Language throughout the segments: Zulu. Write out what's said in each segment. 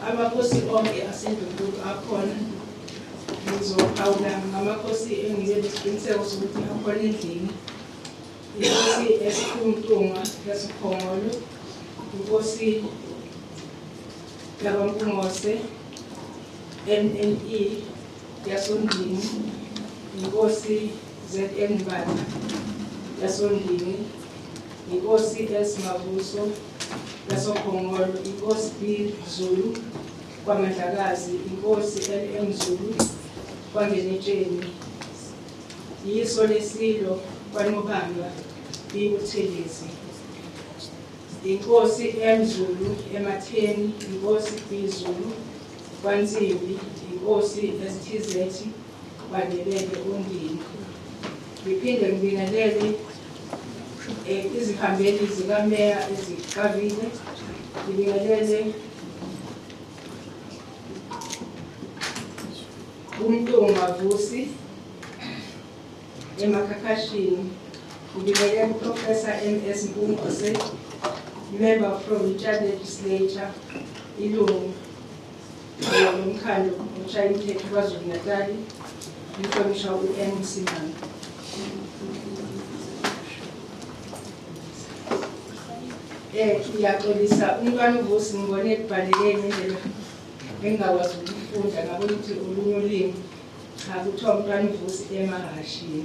Amakhosi onke aseNdlunkulu akhona. Ngizophawula ngamakhosi engibe nesiqiniseko sokuthi akhona endlini. Inkosi esikhumntungwa yasiphongolo, inkosi yakwaMpungose, NNE yasoNdini, inkosi ZN Mbatha yasoNdini, inkosi S Mavuso yasoPhongolo, inkosi B Zulu kwaMandlakazi, inkosi LM Zulu kwaNgenetsheni, yiso lesilo kwaNobamba B Buthelezi, inkosi M Zulu eMatheni, inkosi B Zulu kwaNsimbi, inkosi STZ kwaNdebele oNdini. Ngiphinde ngibingelele izihambeli zikameya ezixakile, ngibingelele uMntungwa Vusi eMakhakhashini, ngibingelele uProfessor MS Mpungose, member from Itsha Legislature, ilungu lomkhandlu oshaya imithetho KwaZulu-Natali, umhlonishwa u-N Msimang. Ngiyaxolisa umntwana uVusi ngibone ekubhaleke ngendlela engingakwazi ukufunda ngabona ukuthi olunye ulimi. Cha kuthiwa umntwana uVusi emahashini.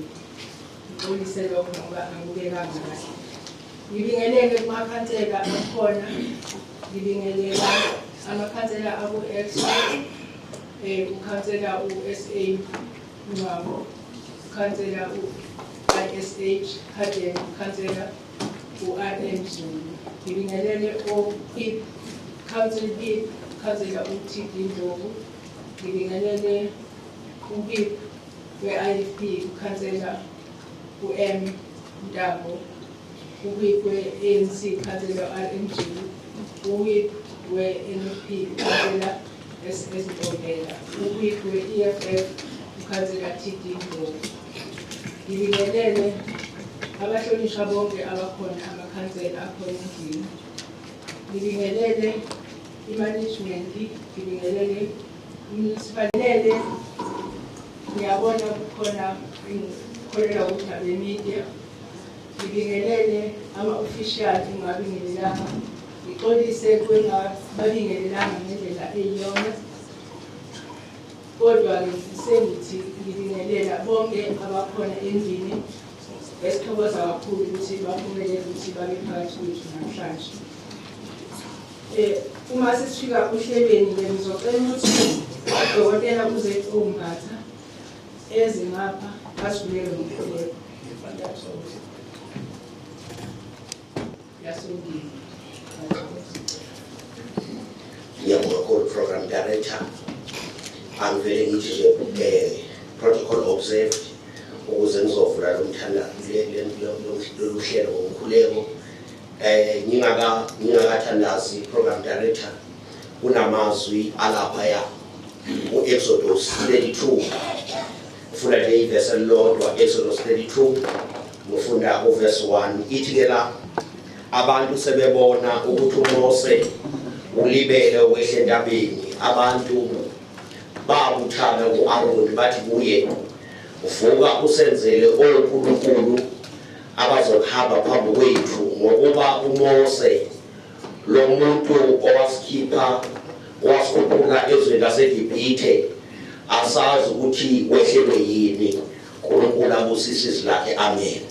Ngixolise lokho ngoba angikubekanga kahle. Ngibingelele kumakhansela akhona, ngibingelela amakhansela aku-X, ukhansela u-SA Ngcwabo, ukhansela u-ISH Haden, ukhansela u-RM Zulu. Ngibingelele o-IP, Council IP, ukhansela u-TD Ndlovu. Ngibingelele u-IP we-IFP, ukhansela u-M Ntambo, uWhip we-ANC ukhansela u-RM Zulu, uWhip we-NFP ukhansela SS Ntombela, uWhip we-EFF ukhansela TD Ndlovu. Ngibingelele abahlonishwa bonke abakhona amakhansela akhona endlini. Ngibingelele i-management, ngibingelele umunicipality. Ngiyabona kukhona engikholelwa ukuthi abe-media. Ngibingelele ama-official engingabingelelanga, ngixolise kwengababingelelanga ngendlela eyiyona, kodwa-ke sengithi ngibingelela bonke abakhona endlini esithokoza kakhulu ukuthi baphumelele ukuthi babe phakathi kwethu namhlanje. Uma sesifika ohlelweni-ke ngizocela ukuthi udokotela uZO Mbatha eze ngapha asivulele ngomkhuleko. Yasondini. Ngiyabonga kakhulu program director. Angivele ngithi nje protocol observed ukuze ngizovula lo mthandazo lolu hlelo ngomkhuleko. Ngingakathandazi program director kunamazwi alaphaya ku-Exodus 32. Ufunda nje ivesi elilodwa, Exodus 32, ngifunda uvesi 1. Ithi ke la abantu sebebona ukuthi uMose ulibele ukwehla entabeni, abantu babuthana ku-Aroni bathi kuye, vuka usenzele onkulunkulu abazokuhamba phambi kwethu, ngokuba uMose lo muntu owasikhipha owasikhuphula ezweni laseGibhithe asazi ukuthi wehlelwe yini. uNkulunkulu abusise izwi lakhe, amen.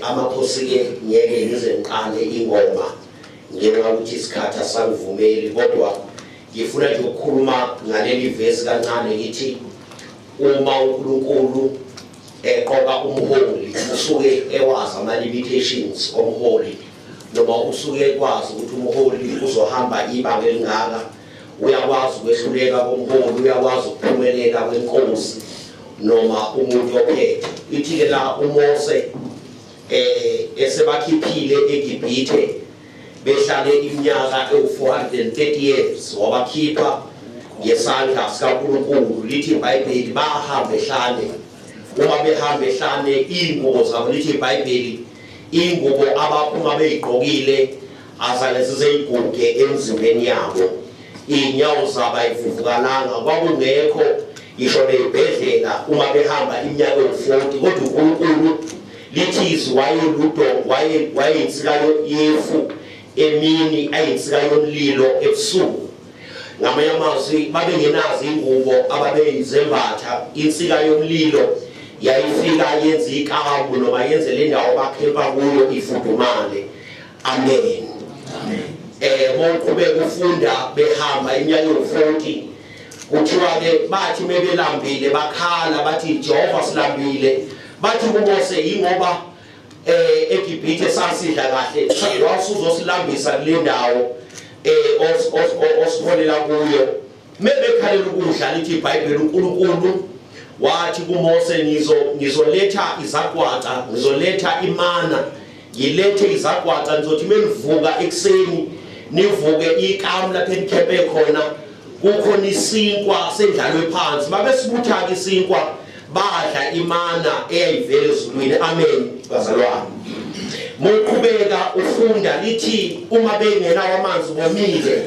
Amakhosi ke ngeke ngize ngiqale ingoma ngenxa yokuthi isikhathi asangivumeli, kodwa ngifuna nje ukukhuluma ngaleli vesi kancane. Ngithi uma uNkulunkulu eqoka umholi usuke ewazi ama-limitations omholi, noma usuke ekwazi ukuthi umholi uzohamba ibanga elingaka. Uyakwazi ukwehluleka komholi, uyakwazi ukuphumelela kwenkosi noma umuntu ophethe. Ithi-ke la uMose esebakhiphile eGibhithe behlale iminyaka ewu-430 years, wabakhipha ngesandla sikaNkulunkulu. Lithi iBhayibheli bahamba ehlane. Uma behamba ehlane iy'ngubo zabo, lithi iBhayibheli ingubo abaphuma beyigqokile azange zizeyiguge emzimbeni yabo. Iy'nyawo zabo ayivuvukalanga, kwakungekho ngisho ney'bhedlela uma behamba iminyaka ewu-40, kodwa uNkulunkulu lithi izwi wayeludo wayeyinsika yefu emini, ayinsika yomlilo ebusuku. Ngamanye amazwi babengenazo ingubo ababeyizembatha, insika yomlilo yayifika yenze ikamu noma yenze le ndawo abakhempa kuyo ifudumale. Amen. Mawuqhubeka ufunda behamba iminyaka ewu-40, kuthiwa ke bathi mebelambile bakhala bathi Jehova silambile, bathi kuMose yingoba eGibhithe sasidla kahle, wasuzosilambisa kule ndawo osiholela kuyo. Mebekhalela ukudla, lithi iBhayibheli uNkulunkulu wathi kuMose ngizoletha izagwaca, ngizoletha imana, ngilethe izagwaca, nizothi menivuka ekuseni nivuke ikamu lapho enikhempe khona kukhona isinkwa sendlalwe phansi. Babesibutha-ke isinkwa, badla imana eyayivela ezulwini. Amen bazalwane. Muqhubeka ufunda lithi uma bengenawo amanzi bomile,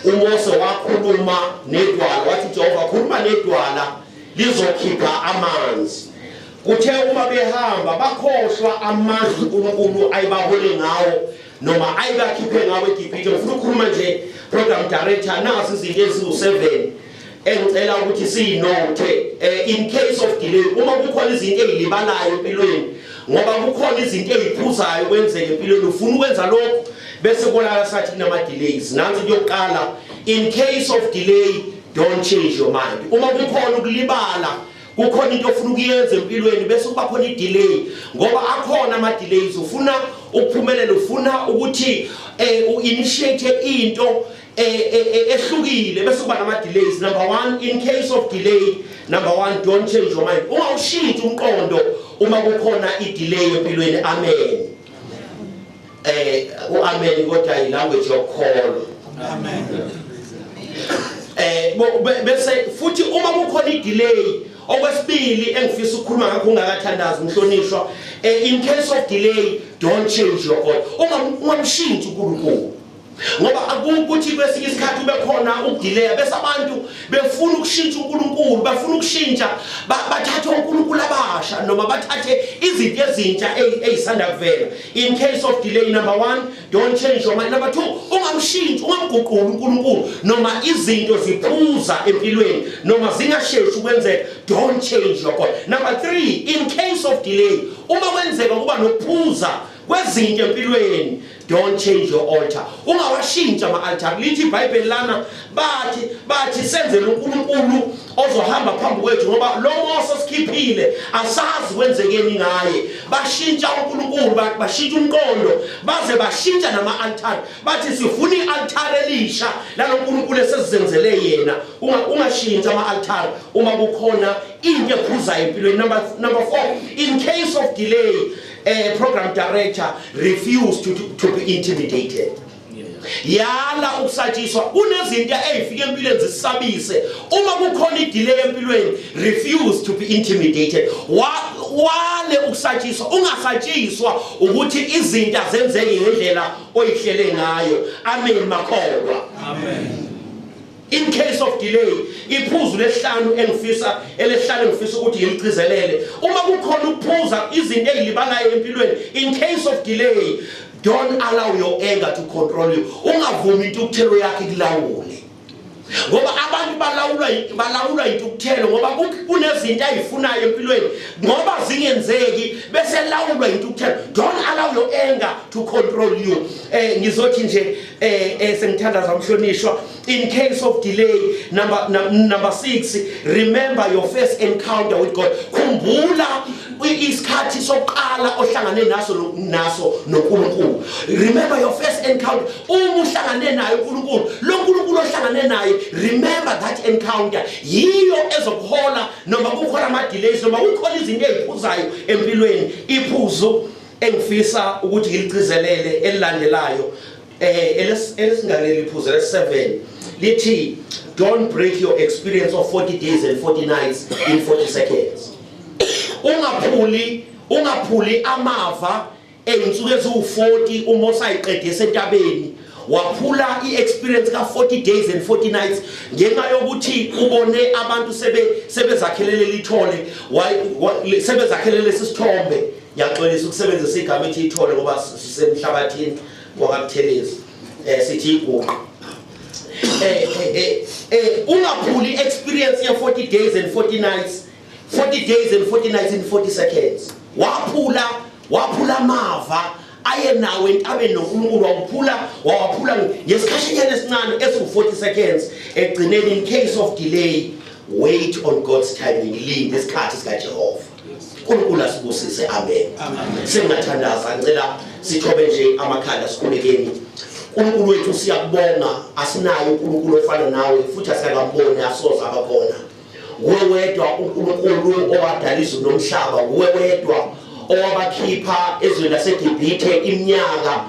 uMose wakhuluma nedwala, wathi Jehova khuluma nedwala lizokhipha amanzi. Kuthe uma behamba bakhohlwa amandla uNkulunkulu ayibahole ngawo noma ayibakhiphe ngawo eGibhithe. Ngifuna ukukhuluma nje, program director, nazi izinto eziwu-7 engicela ukuthi siyinothe in case of delay, uma kukhona izinto ezilibalayo empilweni, ngoba kukhona izinto eziphuzayo kwenzeka empilweni, ufuna ukwenza lokho bese kubonakala sathi kunama delays. Nansi into yokuqala: in case of delay, don't change your mind. Uma kukhona ukulibala, kukhona into ofuna ukuyenza empilweni bese kuba khona i-delay, ngoba akhona ama-delays, ufuna ukuphumelela, ufuna ukuthi u-initiate into ehlukile bese kuba nama-delays. Number one, in case of delay, number one, don't change your mind. Ungawushintshi umqondo uma kukhona i-delay empilweni. Amen. U-amen kodwa i-language yokukholwa. Amen. Bese futhi uma kukhona i-delay, okwesibili engifisa ukukhuluma ngakho ungakathandazi umhlonishwa, in case of delay, don't change your God. Ungamshintshi uNkulunkulu, ngoba akukuthi kwesinye isikhathi ube khona ukudelaya bese abantu befuna ukushintsha uNkulunkulu, bafuna ukushintsha bathathe uNkulunkulu abasha noma bathathe izinto ezintsha eyisanda kuvela. In case of delay, number 1, don't change your mind. Number 2, ungamshintshi, ungamguquli uNkulunkulu noma izinto ziphuza empilweni noma zingasheshi ukwenzeka. Don't change your God. Number 3, in case of delay, uma kwenzeka kuba nokuphuza kwezinto empilweni, don't change your altar. Ungawashintsha ama-altar. Lithi iBhayibheli lana bathi senzele uNkulunkulu ozohamba phambi kwethu, ngoba lo Mose osikhiphile asazi kwenzekeni ngaye. Bashintsha uNkulunkulu, bashintsha umqondo, baze bashintsha nama-altar, bathi sifuna i-altar elisha lalo nkulunkulu esesizenzele yena. Ungashintsha ama-altar uma kukhona into ephuzayo empilweni. Number 4, in case of delay, program director, refuse to be intimidated. Yala ukusatshiswa. Kunezinto ezifika empilweni zisabise. Uma kukhona i-delay empilweni, refuse to be intimidated. Wale ukusatshiswa, ungasatshiswa ukuthi izinto azenzeki ngendlela oyihlele ngayo. Amen makholwa. Amen. In case of delay, iphuzu lesihlanu engifisa, elesihlanu engifisa ukuthi ngilichizelele, uma kukhona ukuphuza izinto ezilibalayo empilweni, in case of delay, don't allow your anger to control you. Ungavumi intukuthelo yakho ikulawule, ngoba abantu balawulwa intukuthelo, ngoba kunezinto ayifunayo empilweni, ngoba zingenzeki bese lawulwa intukuthelo. Don't allow your anger to control you. Ngizothi nje sengithandaza umhlonishwa, in case of delay, number 6, remember your first encounter with God. Khumbula isikhathi sokuqala ohlangane naso noNkulunkulu. Remember your first encounter. Uma uhlangane naye uNkulunkulu, lo nkulunkulu ohlangane naye, remember that encounter. Yiyo ezokuhola noma kukhona ama delays noma kukhona izinto eziphuzayo empilweni. Iphuzu engifisa ukuthi ngilichizelele elilandelayo, elesingaleli iphuzu le-7, lithi don't break your experience of 40 days and 40 nights in 40 seconds. Ungaphuli amava ey'nsuku eziwu-40 uMose ayiqede esentabeni. Waphula i-experience ka-40 days and 40 nights ngenxa yokuthi ubone abantu sebezakhelele lithole, sebezakhelele lesi sithombe. Ngiyaxolisa ukusebenzisa igama ethi ithole ngoba sisemhlabathini wakaButhelezi, sithi iguqa. Ungaphuli experience ye 40 days and 40 nights, 40 days and 40 nights in 40 seconds. Waphula amava aye nawo entabeni noNkulunkulu, wawaphula ngesikhashanyana esincane esiwu 40 seconds. Egcineni, in case of delay, wait on God's timing. Linde isikhathi sikaJehova. uNkulunkulu asibusise, amen. Sengingathandaza, ngicela sithobe nje amakhanda, sikhulekeni. uNkulunkulu wethu, siyakubonga. Asinayo uNkulunkulu ofana nawe, futhi asikakamboni, asoze abakhona. Nguwe wedwa uNkulunkulu owadala izulu nomhlaba, nguwe wedwa owabakhipha ezweni laseGibhithe iminyaka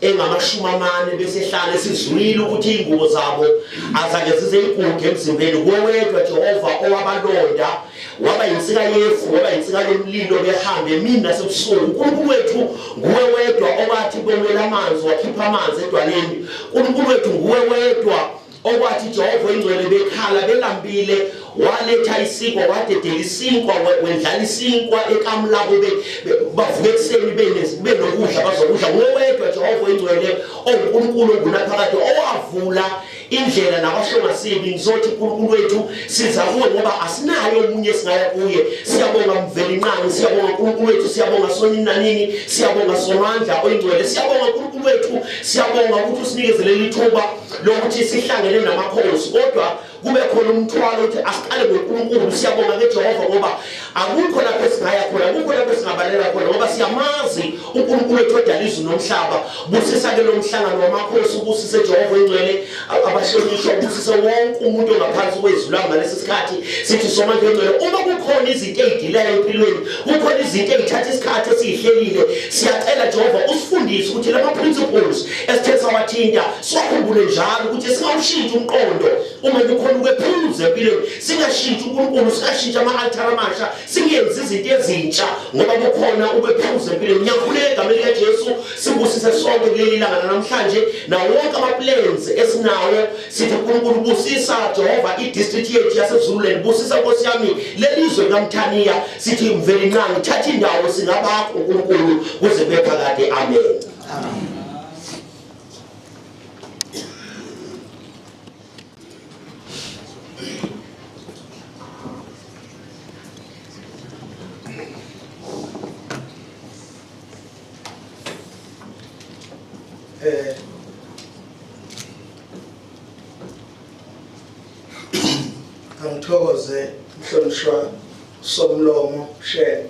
engamashumi amane besehlala, esizwile ukuthi iy'ngubo zabo azange zize iguge emzimbeni. Nguwe wedwa, Jehova, owabalonda, waba yinsika yefu, waba yinsika yomlilo behambe emini nasebusuku. Unkulunkulu wethu, nguwe wedwa owathi kwewela amanzi, wakhipha amanzi edwaleni. Unkulunkulu wethu, nguwe wedwa okwathi, Jehova ingcwele, bekhala belambile, waletha isinkwa, wadedela isinkwa, wendlala isinkwa ekamu labo, bavuka ekuseni benokudla bazokudla. Nguwe wedwa, Jehova ingcwele, owuNkulunkulu ongunaphakade, owavula indlela nabahlongasibi. Ngizothi, uNkulunkulu wethu, siza kuwe ngoba asinayo omunye esingaya kuye. Siyabonga, Mvelinqangi, siyabonga uNkulunkulu wethu, siyabonga Sonini nanini, siyabonga Somandla oyingcwele, siyabonga uNkulunkulu wethu, siyabonga ukuthi usinikeze leli thuba lokuthi sihlangene namakhosi, kodwa kube khona umthwalo ukuthi asiqale ngoNkulunkulu. Siyabonga ke, Jehova, ngoba akukho lapho esingaya khona, akukho lapho esingabalela khona, ngoba siyamazi uNkulunkulu wethu odala izulu nomhlaba. Busisa ke lo mhlangano wamakhosi, ubusise, Jehova oyingcwele, abahlonishwa, ubusise wonke umuntu ongaphansi kwezulu ngalesi sikhathi. Sithi, Somandla oyingcwele, uma kukhona izinto ey'dileyo empilweni, kukhona izinto ey'thatha isikhathi esiyihlelile, siyacela, Jehova, usifundise ukuthi lama principles esithe sawathinta siwakhumbule njalo, ukuthi singawushintshi umqondo uma kukhona ukwephuza empilweni, singashintshi uNkulunkulu, singashintshi ama-altare amasha, singenzi izinto ezintsha ngoba kukhona ukwephuza empilweni. Ngiyakhuleka egameni likaJesu, sibusise sonke kuleli langa namhlanje nawo wonke ama-plans esinawo. Sithi, uNkulunkulu, busisa, Jehova, i-district yethu yaseZululand, busisa, Nkosi yami, leli zwe likaMthaniya. Sithi, Mvelinqangi, thatha indawo, singabakho, uNkulunkulu, kuze kube phakade, amen. Amen. Angithokoze, mhlonishwa Somlomo Shenge.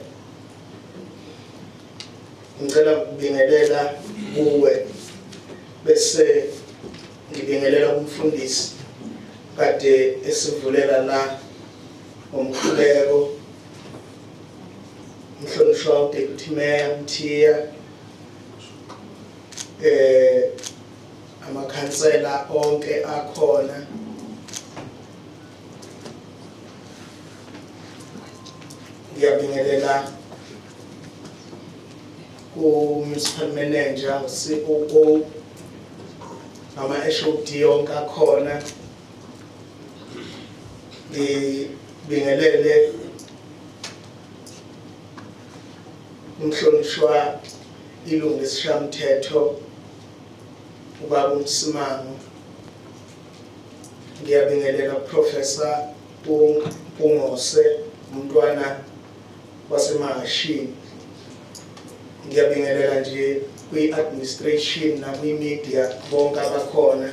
Ngicela ukubingelela kuwe bese ngibingelela umfundisi kade esivulela la ngomkhuleko, mhlonishwa uDeputy Mayor Mthiya, amakhansela onke akhona, ngiyabingelela ku municipal manager, COO, ama HOD onke akhona, ngibingelele umhlonishwa ilungu lesishayamthetho ubaba uMsimango, ngiyabingelela Professor Mpungose, umntwana waseMahashini, ngiyabingelela nje kwi-administration nakwi-media bonke abakhona.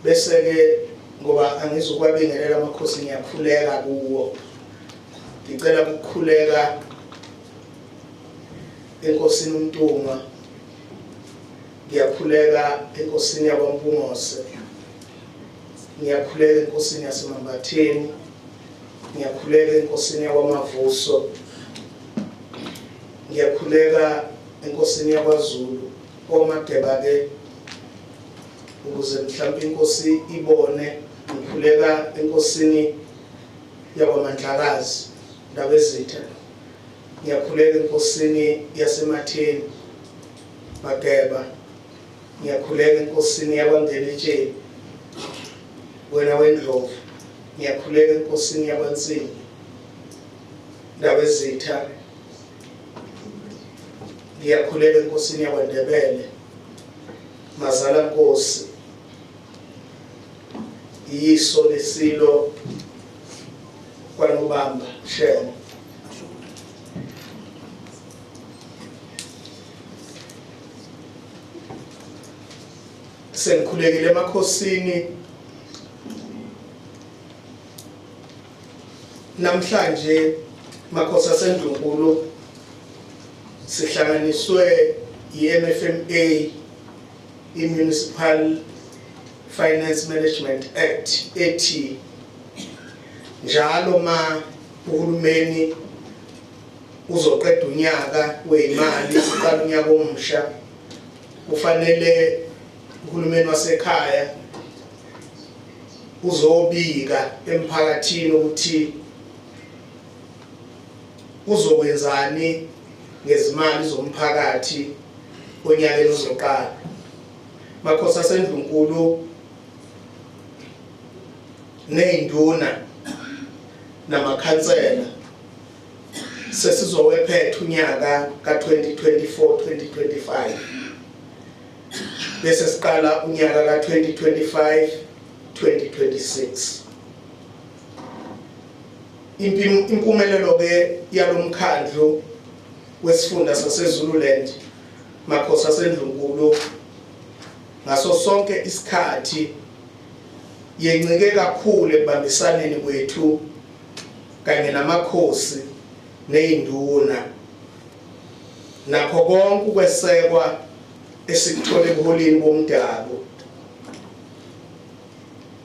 Bese-ke, ngoba angizukwabingelela amakhosi, ngiyakhuleka kuwo. Ngicela ukukhuleka enkosini uMntungwa, ngiyakhuleka enkosini yakwaMpungose, ngiyakhuleka enkosini yaseMambatheni, ngiyakhuleka enkosini yakwaMavuso, ngiyakhuleka enkosini yakwaZulu oMadeba ke, ukuze mhlawumbe inkosi ibone, ngikhuleka enkosini yakwaMandlakazi, Ndabezitha, ngiyakhuleka enkosini yaseMatheni, Mageba. Ngiyakhuleka enkosini yakwaNdelitsheni, wena wendlovu. Ngiyakhuleka enkosini yakwaNsimbi, Ndabezitha. Ngiyakhuleka enkosini yakwaNdebele, Mazala Nkosi, yiso lesilo kwaNobamba Shenge. Sengikhulekile emakhosini namhlanje, makhosi aseNdlunkulu. Sihlanganiswe i-MFMA, i-Municipal Finance Management Act, ethi njalo ma uhulumeni uzoqeda unyaka weyimali, uqala unyaka omusha, kufanele uhulumeni wasekhaya uzobika emphakathini ukuthi uzokwenzani ngezimali zomphakathi onyakeni ozoqala. Makhosi aseNdlunkulu nezinduna namakhansela, sesizowephetha unyaka ka-2024 2025, bese siqala unyaka ka-2025 2026. Impumelelo ke yalomkhandlu wesifunda saseZululand, makhosi aseNdlunkulu, ngaso sonke isikhathi yencike kakhulu ekubambisaneni kwethu kanye namakhosi nezinduna, nakho konke ukwesekwa esikuthole ebuholini bomdabu.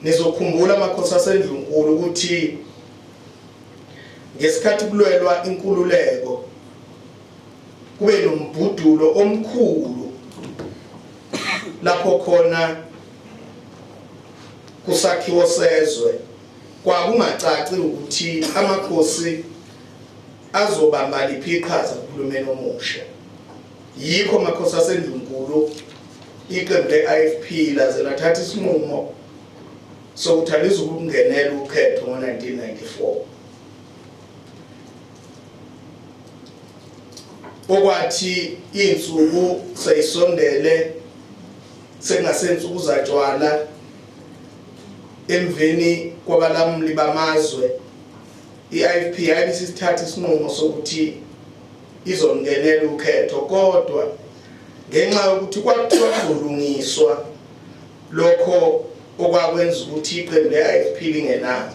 Nizokhumbula, amakhosi aseNdlunkulu, ukuthi ngesikhathi kulwelwa inkululeko kube nombhudulo omkhulu lapho khona kusakhiwo sezwe kwakungacaci ukuthi amakhosi azobamba liphi iqhaza kuhulumeni omusha. Yikho, makhosi aseNdlunkulu, iqembu le-IFP laze lathatha isinqumo sokuthi alizukungenela ukhetho ngo-1994, okwathi iy'nsuku seyisondele, sekungasensuku zatshwala, emveni kwabalamuli bamazwe, i-IFP yabe isithatha isinqumo sokuthi izongenela ukhetho, kodwa ngenxa yokuthi kwakuthiwa kuzolungiswa lokho okwakwenza ukuthi iqembu le-IFP lingenalo.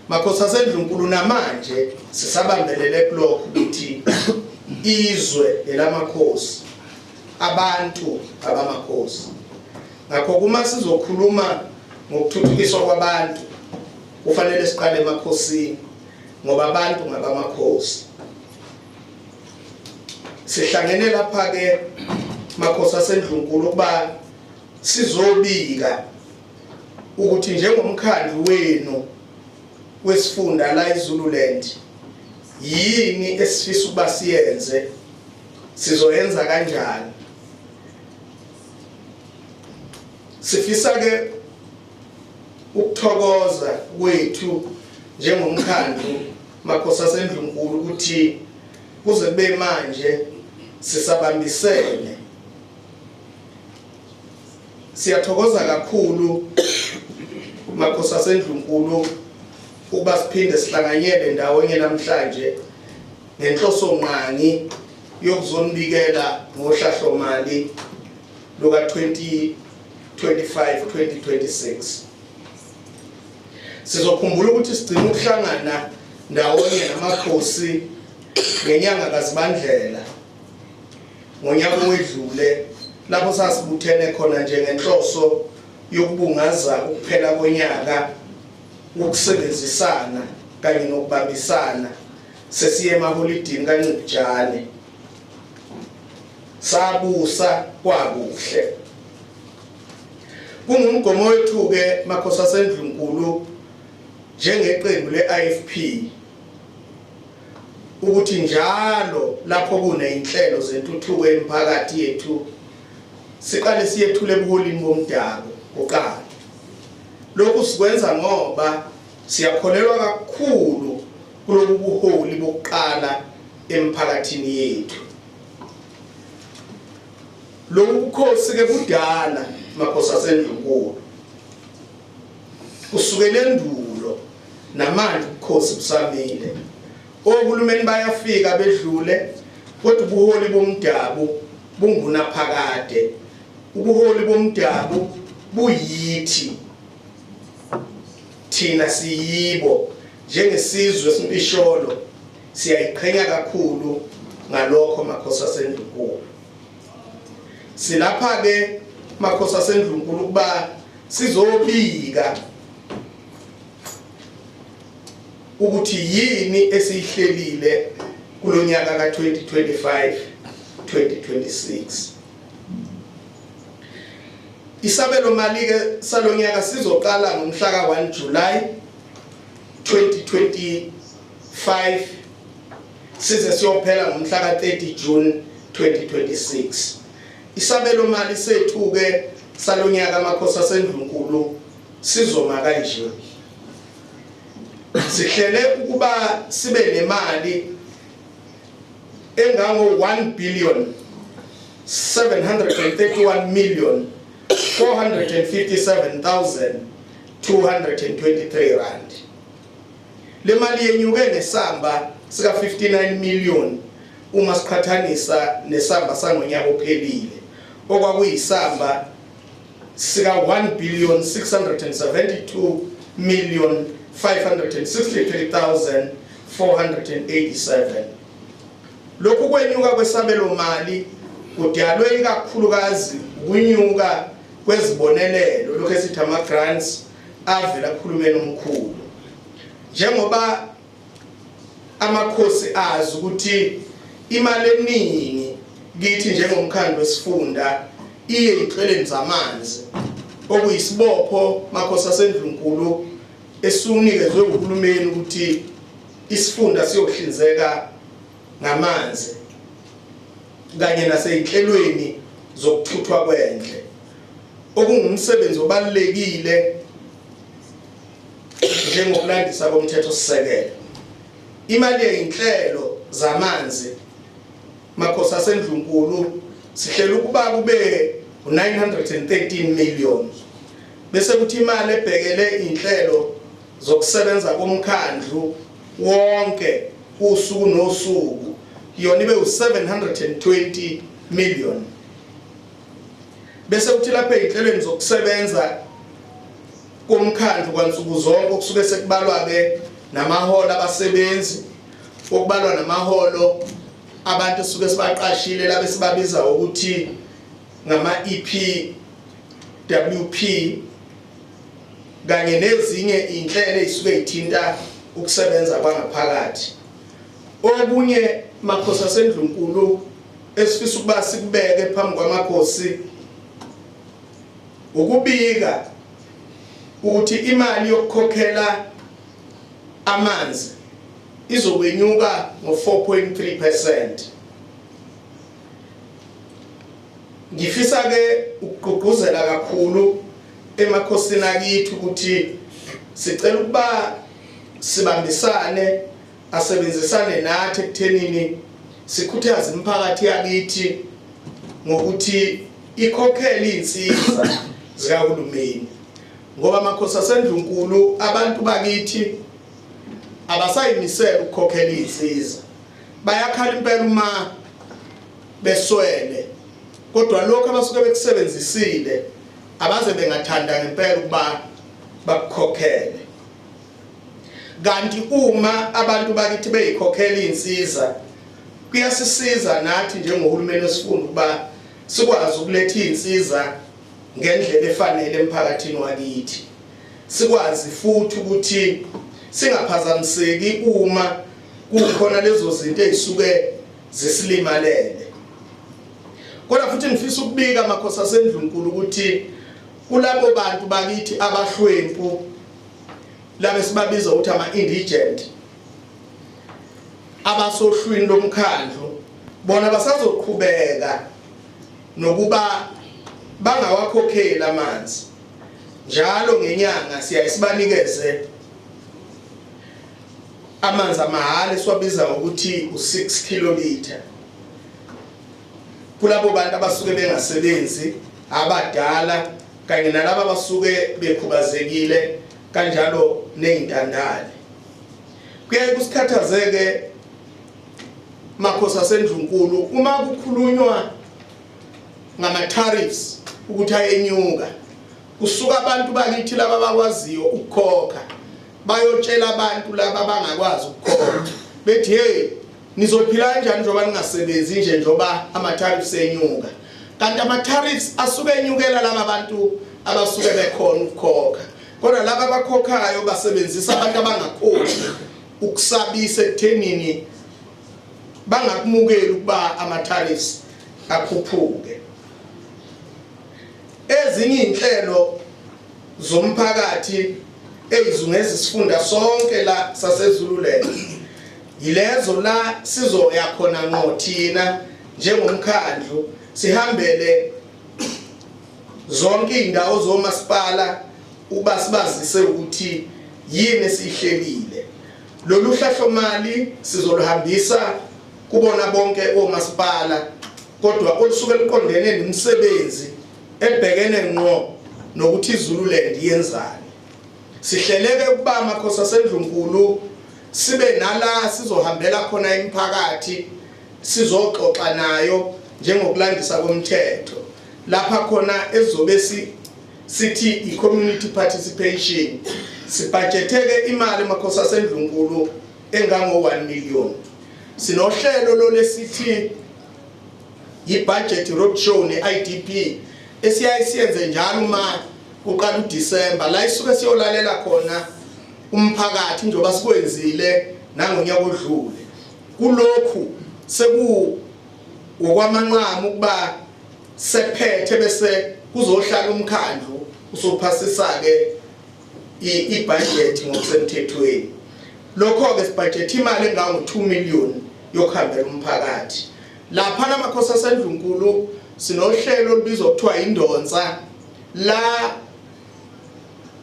Makhosi aseNdlunkulu, namanje sisabambelele kulokho ukuthi izwe lelamakhosi, abantu abamakhosi. Ngakho kuma sizokhuluma ngokuthuthukiswa kwabantu, kufanele siqale emakhosini, ngoba abantu ngabamakhosi. Sihlangene lapha ke, makhosi aseNdlunkulu, ukuba sizobika ukuthi njengomkhandlu wenu wesifunda la eZululand yini esifisa ukuba siyenze, sizoyenza kanjani. Sifisa ke ukuthokoza kwethu njengomkhandlu, makhosi aseNdlunkulu, ukuthi kuze kube manje sisabambisene. Siyathokoza kakhulu, makhosi aseNdlunkulu, ukuba siphinde sihlanganyele ndawonye namhlanje ngenhloso ngqangi yokuzonibikela ngohlahlomali luka 2025 2026. Sizokhumbula ukuthi sigcina ukuhlangana ndawonye namakhosi ngenyanga kaZibandlela ngonyaka owedlule, lapho sasibuthene khona nje ngenhloso yokubungaza ukuphela konyaka, ukusebenzisana kanye nokubambisana, sesiye emaholidini kaNcibijane. Sabusa kwakuhle. Kungumgomo wethu ke, makhosi aseNdlunkulu, njengeqembu le-IFP, ukuthi njalo lapho kuneyinhlelo zentuthuko emphakathi yethu siqale siyethule ebuholini bomdabu kuqala. Lokhu sikwenza ngoba siyakholelwa kakhulu kulobu buholi bokuqala emphakathini yethu. Lobu bukhosi ke budala makhosi asendlunkulu. Kusukela endulo namanje ubukhosi busamile. Ohulumeni bayafika bedlule kodwa ubuholi bomdabu bungunaphakade. Ubuholi bomdabu buyithi thina siyibo njengesizwe simpisholo siyayiqhenya kakhulu ngalokho makhosi asendlunkulu. Silapha ke makhosi asendlunkulu ukuba sizobika ukuthi yini esiyihlelile kulonyaka ka-2025 2026. Isabelo mali ke salonyaka sizoqala ngomhla ka-1 July 2025 size siyophela ngomhla ka-30 June 2026. Isabelo mali sethu ke salonyaka amakhosi asendlunkulu sizoma kanje. Sihlele ukuba sibe nemali engango 1 billion 731 million 457,223 rand. Le mali yenyuke ngesamba sika 59 million uma siqhathanisa nesamba sangonyaka ophelile okwakuyisamba sika 1 billion 672 million 563,487. Lokhu kwenyuka kwesabelo mali kudalwe ikakhulukazi ukunyuka kwezibonelelo lokhu esithi ama grants avela kuhulumeni omkhulu. Njengoba amakhosi azi ukuthi imali eningi kithi njengomkhandlu wesifunda iye ey'nhlelweni zamanzi okuyisibopho makhosi asendlunkulu esunikezwe uhulumeni ukuthi isifunda siyohlinzeka ngamanzi kanye nasey'nhlelweni zokuthuthwa kwendle okungumsebenzi obalulekile njengokulandisa komthethosisekelo. Imali yey'nhlelo zamanzi makhosi asendlunkulu sihlela ukuba kube u-913 million bese kuthi imali ebhekele iy'nhlelo zokusebenza komkhandlu wonke usuku nosuku yona ibe u-720 million bese kuthi lapha ey'nhlelweni zokusebenza komkhandlu kwansuku zonke okusuke sekubalwa-ke namaholo abasebenzi okubalwa namaholo abantu esuke sibaqashile labe sibabiza ukuthi ngama-EPWP kanye nezinye iy'nhlelo ey'suke y'thinta ukusebenza kwangaphakathi. Okunye makhosi asendlunkulu esifisa ukuba sikubeke phambi kwamakhosi ukubika ukuthi imali yokukhokhela amanzi izokwenyuka ngo-4.3%. Ngifisa ke ukugqugquzela kakhulu emakhosini akithi ukuthi sicela ukuba sibambisane asebenzisane nathi ekuthenini sikhuthaze imiphakathi yakithi ngokuthi ikhokhele izinsiza zikahulumeni ngoba amakhosi asendlunkulu abantu bakithi abasayimisela ukukhokhela izinsiza bayakhala impela uma beswele kodwa lokho abasuke bekusebenzisile abaze bengathanda ngempela ukuba bakukhokhele kanti uma abantu bakithi beyikhokhela izinsiza kuyasisiza nathi njengohulumeni wesifunda ukuba sikwazi ukuletha izinsiza ngendlela efanele emphakathini wakithi sikwazi futhi ukuthi singaphazamiseki uma kukhona lezo zinto ezisuke zisilimalele kodwa futhi ngifisa ukubika amakhosi asendlunkulu ukuthi kulabo bantu bakithi abahlwempu laba esibabiza ukuthi ama-indigent abasohlwini lomkhandlu bona basazoqhubeka nokuba Bangawakhokheli amanzi. Njalo ngenyanga siyaye sibanikeze amanzi amahhala esiwabiza ngokuthi u-6 kilolitha kulabo bantu abasuke bengasebenzi, abadala kanye nalaba abasuke bekhubazekile kanjalo nezintandane. Kuyaye kusikhathazeke makhosi asendlunkulu uma kukhulunywa ngama tariffs ukuthi ayenyuka, kusuka abantu bakithi laba bakwaziyo ukukhokha bayotshela abantu laba abangakwazi ukukhokha bethi, "Hey, nizophila kanjani njengoba ningasebenzi nje njengoba ama tariffs enyuka?" Kanti ama tariffs asuke enyukela laba bantu abasuke bekhona ukukhokha, kodwa laba abakhokhayo basebenzisa abantu abangakhokhi ukusabisa ekuthenini bangakumukeli ukuba ama tariffs akhuphuke. Ezinye inhlelo zomphakathi ezizungeza isifunda sonke la saseZululand yilezo la sizoya khona ngqo thina njengomkhandlu, sihambele zonke indawo zomasipala ukuba sibazise ukuthi yini esihlelile. Lolu hlahlomali sizoluhambisa kubona bonke omasipala, kodwa olusuke luqondene nemisebenzi ebhekene ngqo nokuthi iZululand yenzani. Sihleleke ukuba amakhosi asendlunkulu sibe nala sizohambela khona imiphakathi, sizoxoxa nayo njengokulandisa komthetho, lapha khona ezobe sithi i-community participation. Sibhajetheke imali, makhosi asendlunkulu, engango 1 million. Sinohlelo lolesithi i-budget roadshow ne-IDP esiyaye siyenze njalo uma kuqala uDisemba, la isuke siyolalela khona umphakathi njengoba sikwenzile nangonyaka odlule. Kulokhu seku ngokwamanqamu ukuba sephethe bese kuzohlala umkhandlu usophasisa ke ibudget ngokusemthethweni. Lokho ke sibudget imali engango 2 million yokuhambela umphakathi. Lapha namakhosi asendlunkulu sinohlelo olubizwa kuthiwa indonsa, la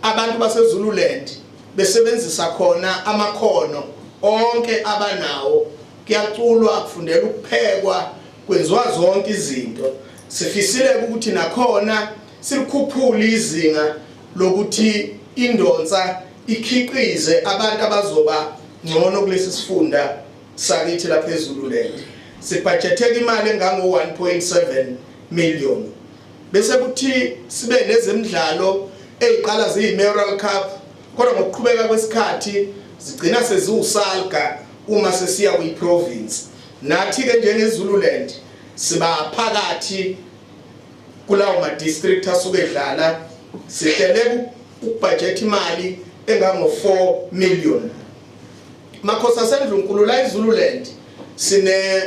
abantu baseZululand besebenzisa khona amakhono onke abanawo. Kuyaculwa, kufundela ukuphekwa, kwenziwa zonke izinto. Sifisile ukuthi nakhona silikhuphule izinga lokuthi indonsa ikhiqize abantu abazoba ngcono kulesi sifunda sakithi lapha eZululand. Sibhajetheka imali engango 1.7 million. Bese kuthi sibe nezemidlalo eziqala ziyi-Mayoral Cup, kodwa ngokuqhubeka kwesikhathi zigcina seziwusalga uma sesiya kwi-province. Nathi-ke njengeZululand siba phakathi kulawo ma-district asuke edlala. Sihlele ukubhajetha imali engango-4 million. Makhosi asendlunkulu, la iZululand sine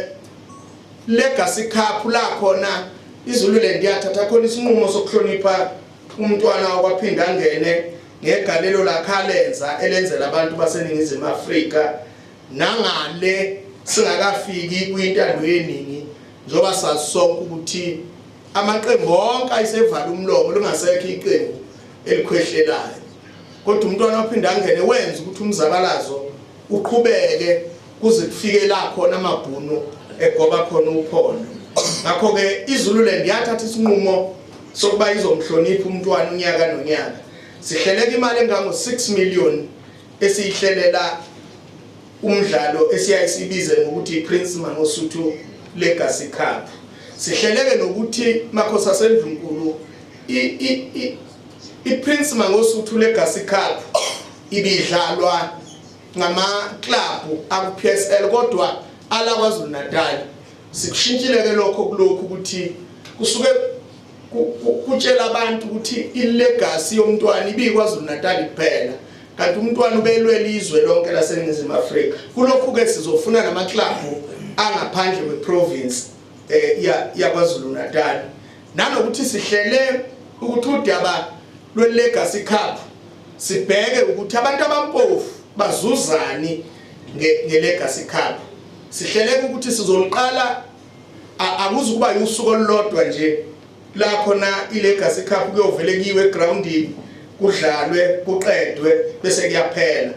Legacy Cup, la khona iZululand yathatha khona isinqumo sokuhlonipha umntwana wakwaphinda angene ngegalelo lakhe alenza elenzela abantu baseNingizimu Afrika nangale singakafiki kwintando yeningi, njengoba sazi sonke ukuthi amaqembu onke ayisevala umlomo, lingasekho iqembu elikhwehlelayo, kodwa umntwana waphinda angene wenza ukuthi umzabalazo uqhubeke kuze kufike la khona amabhunu egoba khona uphondo. Ngakho-ke iZululand yathatha isinqumo sokuba izomhlonipha umntwana unyaka nonyaka. Sihleleka imali engango-6 million esiyihlelela umdlalo esiyaye sibize ngokuthi i-Prince Mangosuthu Legacy Cup. Sihleleke nokuthi, makhosi asendlunkulu, i-Prince Mangosuthu Legacy Cup ibidlalwa ngama-club aku-PSL kodwa ala KwaZulu Natal. Sikushintshile ke lokho kulokhu ukuthi kusuke kutshela abantu ukuthi ilegacy yomntwana ibikwaZulu Natal kuphela, kanti umntwana ubelwela izwe lonke laseNingizimu Afrika. Kulokhu ke sizofuna namaclub angaphandle kweprovince yaKwaZulu Natal, nanokuthi sihlele ukuthi udaba lwe-Legacy Cup sibheke ukuthi abantu abampofu bazuzani nge-Legacy Cup. Sihlele ukuthi sizoluqala, akuzukuba usuku olulodwa nje. La khona iLegacy Cup kuyovele kuyiwe egroundini kudlalwe kuqedwe bese kuyaphela.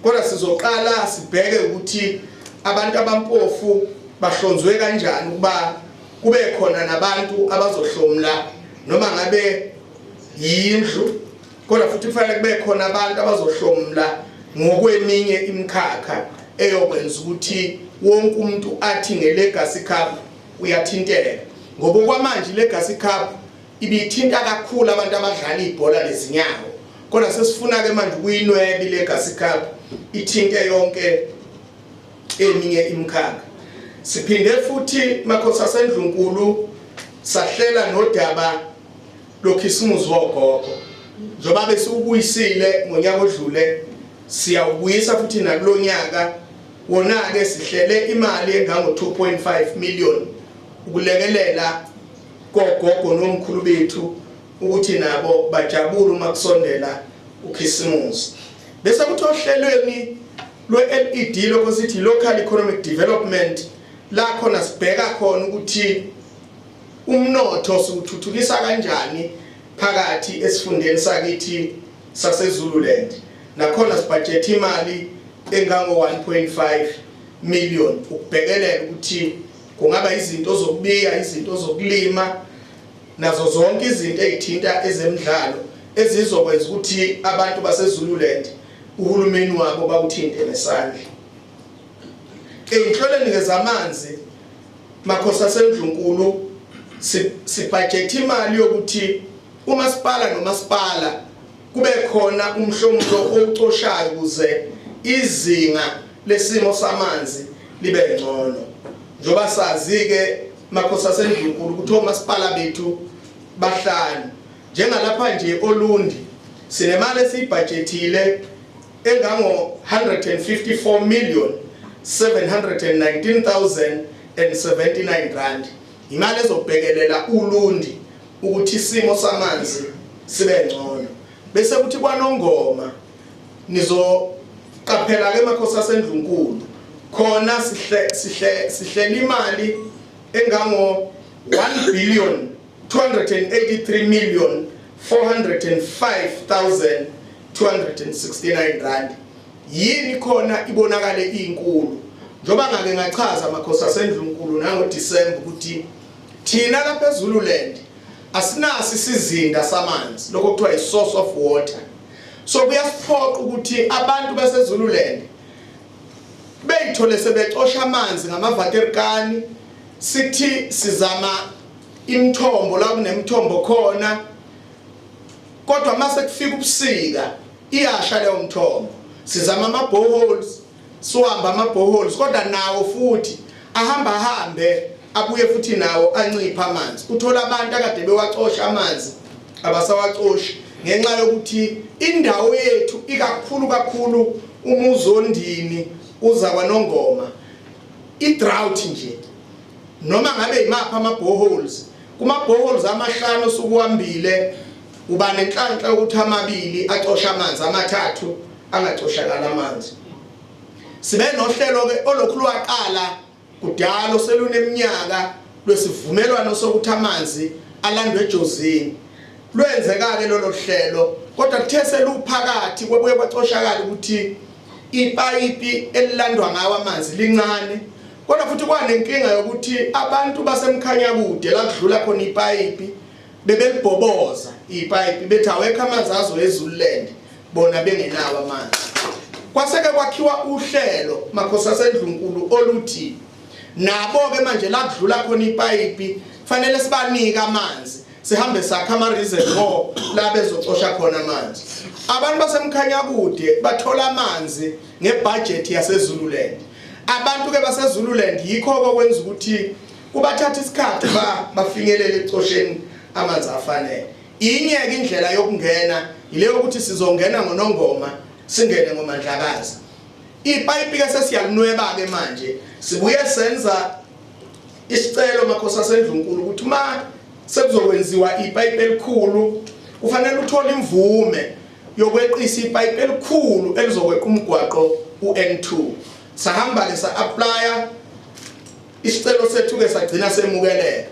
Kodwa sizoqala sibheke ukuthi abantu abampofu bahlonzwe kanjani ukuba kube khona nabantu abazohlomla noma ngabe yindlu, kodwa futhi kufanele kube khona abantu abazohlomla ngokweminye imikhakha eyokwenza ukuthi wonke umuntu athi ngeLegacy Cup uyathinteka. Ngoba okwamanje iLegacy Cup ibithinta kakhulu abantu abadlala ibhola lezinyawo, kodwa sesifuna ke manje ukuyinweba iLegacy Cup ithinte yonke eminye imikhakha. Siphinde futhi makhosi asendlunkulu sahlela nodaba lokhisimuzi wogogo, njengoba besiwubuyisile ngonyaka odlule siyawubuyisa futhi nakulonyaka. Wona-ke sihlele imali engango 2.5 million ukulekelela kogogo nomkhulu bethu ukuthi nabo bajabule uma kusondela ukhisimusi. Bese kuthi ohlelweni lwe-LED, lokho sithi Local Economic Development, la khona sibheka khona ukuthi umnotho siwuthuthukisa kanjani phakathi esifundeni sakithi saseZululand. Nakhona sibhajethe imali engango 1.5 million ukubhekelela ukuthi kungaba izinto zokubiya, izinto zokulima, nazo zonke izinto ezithinta ezemidlalo ezizokwenza ukuthi abantu baseZululand uhulumeni wabo bawuthinte ngesandla. Eyinhlolweni ke zamanzi makhosi asendlunkulu sibhajethe imali yokuthi umasipala nomasipala kube khona umhlomulo owucoshayo ukuze izinga lesimo samanzi libe ngcono. Njengoba sazi-ke makhosi asendlunkulu ukuthi omasipala bethu bahlanu, njengalapha nje Olundi sinemali esiyibhajethile engango 154 million 719,079 rand, imali ezobhekelela Ulundi ukuthi isimo samanzi sibe ngcono. Bese kuthi kwaNongoma nizoqaphela ke makhosi asendlunkulu khona sihle sihle sihlela imali engango 1 billion 283 million 405,269 rand. Yini khona ibonakale inkulu? Njoba ngake ngachaza makhosi asendlunkulu nango December ukuthi thina lapha eZululand asinaso isizinda samanzi, lokho kuthiwa i-source of water. So kuyasiphoqa ukuthi abantu baseZululand beyithole sebecosha amanzi ngamavaterikani, sithi sizama imithombo la kunemithombo khona, kodwa mase kufika ubusika iyasha leyo mthombo. Sizama ama boreholes, siwamba ama boreholes, kodwa nawo futhi ahamba ahambe abuye futhi nawo ancipha amanzi. Uthola abantu akade bewacosha amanzi abasawacoshi ngenxa yokuthi indawo yethu ikakhulu kakhulu umuzondini uza kwaNongoma i-drought nje. Noma ngabe imaphi ama boreholes, kuma boreholes amahlanu osukuhambile uba nenhlanhla yokuthi amabili acosha amanzi, amathathu angacoshakala amanzi. Sibe nohlelo ke olokhu lwaqala kudala seluneminyaka lwesivumelwano sokuthi amanzi alandwe eJozini. Lwenzeka ke lolo hlelo, kodwa kuthe seluphakathi kwabuye kwacoshakala ukuthi ipayipi elilandwa ngawo amanzi lincane, kodwa futhi kwanenkinga yokuthi abantu baseMkhanyakude la kudlula khona ipayipi bebelibhoboza ipayipi bethi awekho amanzi azo eZululand, bona bengenawo amanzi. Kwaseke kwakhiwa uhlelo makhosi asendlunkulu oluthi nabo ke manje la kudlula khona ipayipi fanele sibanike amanzi, sihambe sakha ama reservoir la bezocosha khona amanzi. Abantu baseMkhanyakude bathola amanzi ngebudget yaseZululand. Abantu ke baseZululand yikho okwenza ukuthi kubathatha isikhathi bafinyelele ecosheni amanzi afanele. Inye ke indlela yokungena ile ukuthi sizongena ngoNongoma, singene ngoMandlakazi. Ipayipi ke sesiyalinweba ke manje, sibuye senza isicelo makhosi asendlunkulu ukuthi ma sekuzokwenziwa ipayipi elikhulu kufanele uthole imvume yokweqisa ipayipi elikhulu elizokweqa umgwaqo uN2. Sahamba ke sa-applya isicelo sethu ke sagcina semukeleka.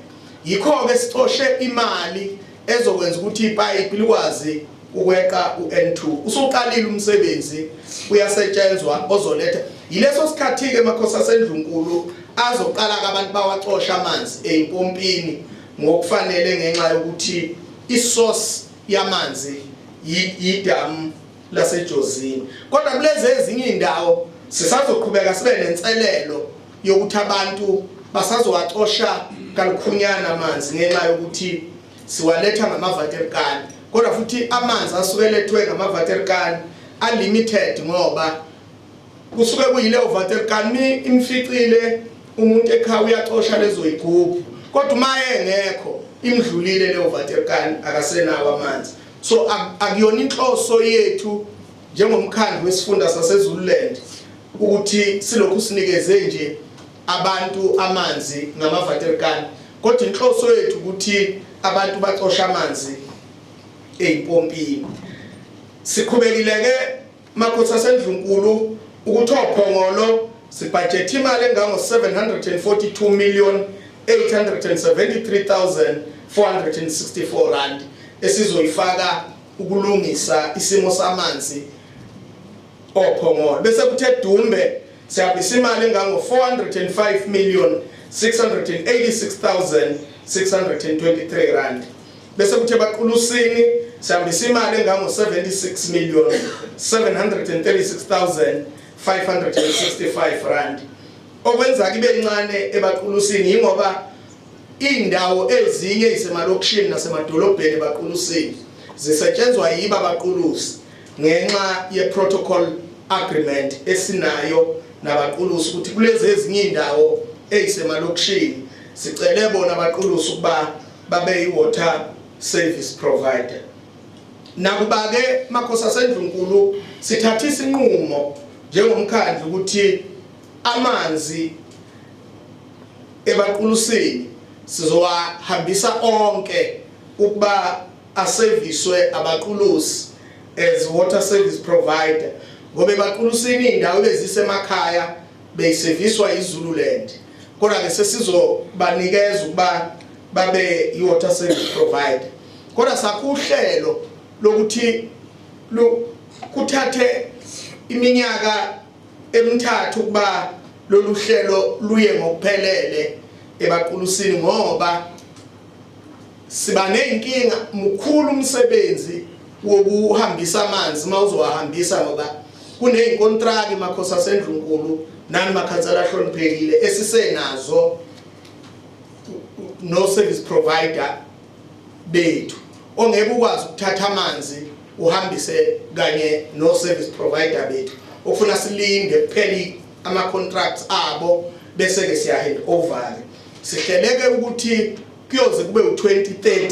Yikho-ke sicoshe imali ezokwenza ukuthi ipayipi likwazi ukweqa u-N2. Usuqalile umsebenzi, uyasetshenzwa ozoletha. Yileso sikhathi-ke makhosi asendlunkulu azoqala-ke abantu bawacosha amanzi ey'mpompini ngokufanele ngenxa yokuthi isource yamanzi yidamu laseJozini. Kodwa kulezi ezinye izindawo sisazoqhubeka sibe nenselelo yokuthi abantu basazowacosha kalukhunyana amanzi ngenxa yokuthi siwaletha ngamavaterkani, kodwa futhi amanzi asuke elethwe ngamavaterkani a-limited ngoba kusuke kuyileyo vaterkani imficile umuntu ekhaya uyacosha lezo yigubhu, kodwa uma engekho imdlulile leyo vaterkani akasenawo amanzi. So akuyona inhloso yethu njengomkhandlu wesifunda saseZululand ukuthi silokhu sinikeze nje abantu amanzi ngamavaterkani, kodwa inhloso yethu ukuthi abantu bacosha amanzi ey'mpompini. Siqhubekile-ke makhosi asendlunkulu ukuthi oPhongolo sibhajethe imali engango-742 million 873,464 rand esizoyifaka ukulungisa isimo samanzi oPhongolo. Bese kuthe Dumbe sihambisa imali engango-405 million 686,623 rand. Bese kuthe Baqulusini sihambisa imali engango-76 million 736,565 rand. Okwenza ibe incane eBaqulusini yingoba indawo ezinye isemalokishini nasemadolobheni eBaqulusini zisetshenzwa yiba abaqulusi ngenxa ye-protocol agreement esinayo nabaqulusi ukuthi kulezi ezinye indawo ezisemalokishini sicele bona abaqulusi ukuba babe i-water service provider. Nakuba-ke makhosi asendlunkulu sithatha isinqumo njengomkhandlu ukuthi amanzi ebaqulusini sizowahambisa onke ukuba aseviswe abaqulusi as water service provider, ngoba ebaqulusini indawo bezisemakhaya beyiseviswa iZululand, kodwa ke sesizobanikeza ukuba babe i-water service provider. Kodwa sakuhlelo lokuthi kuthathe iminyaka emithathu ukuba lolu hlelo luye ngokuphelele ebaqulusini, ngoba siba nezinkinga. Mkhulu umsebenzi wokuhambisa amanzi uma uzowahambisa, ngoba kuney'nkontraki makhosi asendlunkulu nani makhansela ahloniphekile esisenazo no service provider bethu, ongeke ukwazi ukuthatha amanzi uhambise kanye no service provider bethu, okufuna silinde kuphela ama contracts abo bese ke siya hand over. Sihleleke ukuthi kuyoze kube u2030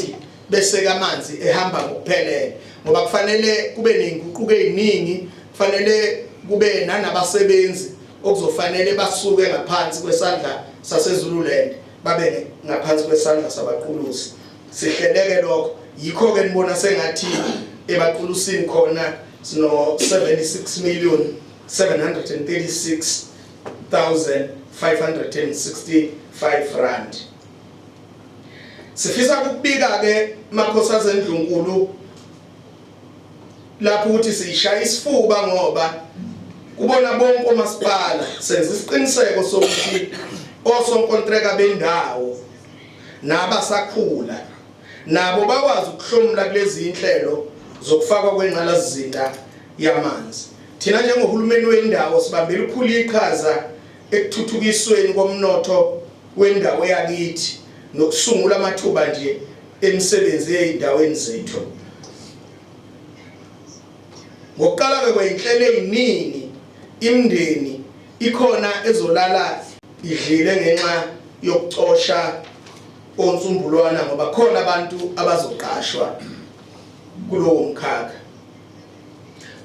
bese ke amanzi ehamba ngokuphelele, ngoba kufanele kube nezinguquko eziningi, kufanele kube nanabasebenzi okuzofanele basuke ngaphansi kwesandla saseZululand babe ngaphansi kwesandla sabaqulusi. Sihleleke lokho, yikho ke nibona sengathi ebaqulusini khona sino 76 million 736,565 rand. Sifisa ukubika ke makhosi azendlunkulu lapho ukuthi sishaya isifuba, ngoba kubona bonke omasipala senza isiqiniseko sokuthi osonkontreka bendawo nabasakhula nabo bakwazi ukuhlomula kulezi inhlelo zokufakwa kwengqalasizinda yamanzi. Thina njengohulumeni wendawo sibambela ukhulu iqhaza ekuthuthukisweni komnotho wendawo yakithi nokusungula amathuba nje emisebenzi ezindaweni zethu. Ngokuqala ke kweyinhlelo eziningi, imindeni ikhona ezolala idlile ngenxa yokucosha onsumbulwana, ngoba khona abantu abazoqashwa kulowo mkhakha.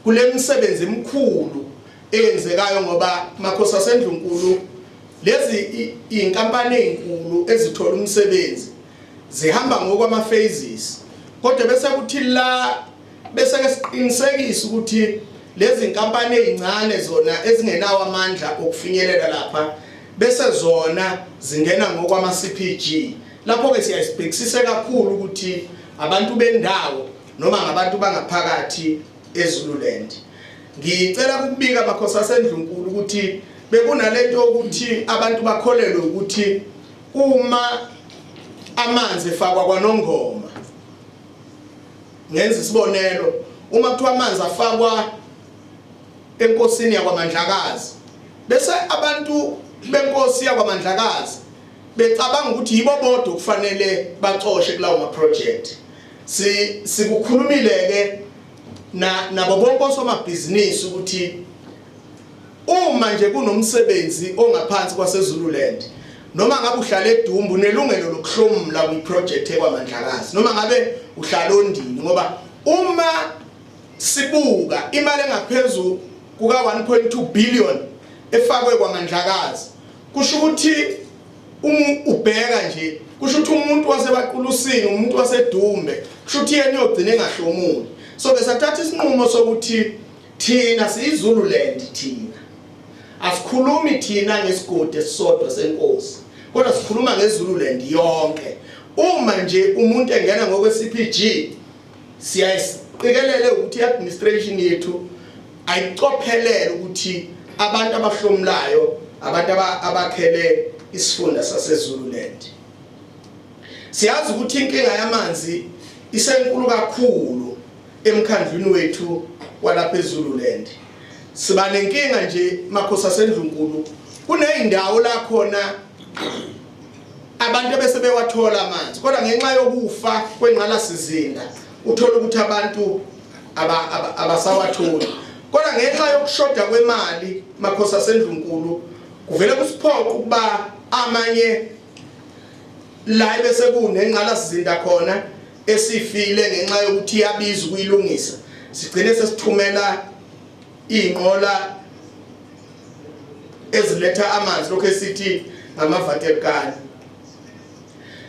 Kule misebenzi emikhulu eyenzekayo, ngoba makhosi asendlunkulu lezi inkampani ezinkulu ezithola umsebenzi zihamba ngokwama phases, kodwa bese kuthi la bese ke siqinisekisa ukuthi lezi nkampani ezincane zona ezingenawo amandla okufinyelela lapha bese zona zingena ngokwama CPG. Lapho-ke siyayisibhekisise kakhulu ukuthi abantu bendawo noma ngabantu bangaphakathi eZululand. Ngicela ukubika makhosi asendlunkulu ukuthi bekunalento ukuthi abantu bakholelwe ukuthi uma amanzi efakwa kwaNongoma, ngenza isibonelo, uma kuthiwa amanzi afakwa enkosini yakwaMandlakazi bese abantu benkosi yakwaMandlakazi becabanga ukuthi yibo bodwa kufanele bacoshe kulawo ma project. Si sikukhulumile ke na nabo bonke osomabhizinisi ukuthi uma nje kunomsebenzi ongaphansi kwaseZululand, noma ngabe uhlala eDumbu, unelungelo lokuhlomula kwi-project ekwaMandlakazi, noma ngabe uhlala oNdini, ngoba uma sibuka imali engaphezulu kuka 1.2 billion efakwe kwaMandlakazi, kusho ukuthi uma ubheka nje, kusho ukuthi umuntu waseBaqulusini, umuntu waseDumbe, kusho ukuthi yena uyogcina engahlomuli. So ke sathatha isinqumo sokuthi thina siyiZululand, thina asikhulumi thina ngesigodi esisodwa senkosi, kodwa sikhuluma ngeZululand yonke. Uma nje umuntu engena ngokwe CPG, siyasiqikelele ukuthi i-administration yethu ayicophelele ukuthi abantu abahlomulayo abantu abakhele isifunda saseZululand. Siyazi ukuthi inkinga yamanzi isenkulu kakhulu emkhandlwini wethu walapha eZululand. Siba nenkinga nje makhosi asendlunkulu, kuneyindawo la khona abantu ebese bewathola amanzi, kodwa ngenxa yokufa kwengqalasizinda uthola ukuthi abantu abasawatholi, kodwa ngenxa yokushoda kwemali makhosi asendlunkulu kuvele kusiphoqa ukuba amanye la bese kunengqalasizinda khona esifile ngenxa yokuthi iyabiza ukuyilungisa, sigcine sesithumela izinqola eziletha amanzi, lokho esithi ngamavaterkani.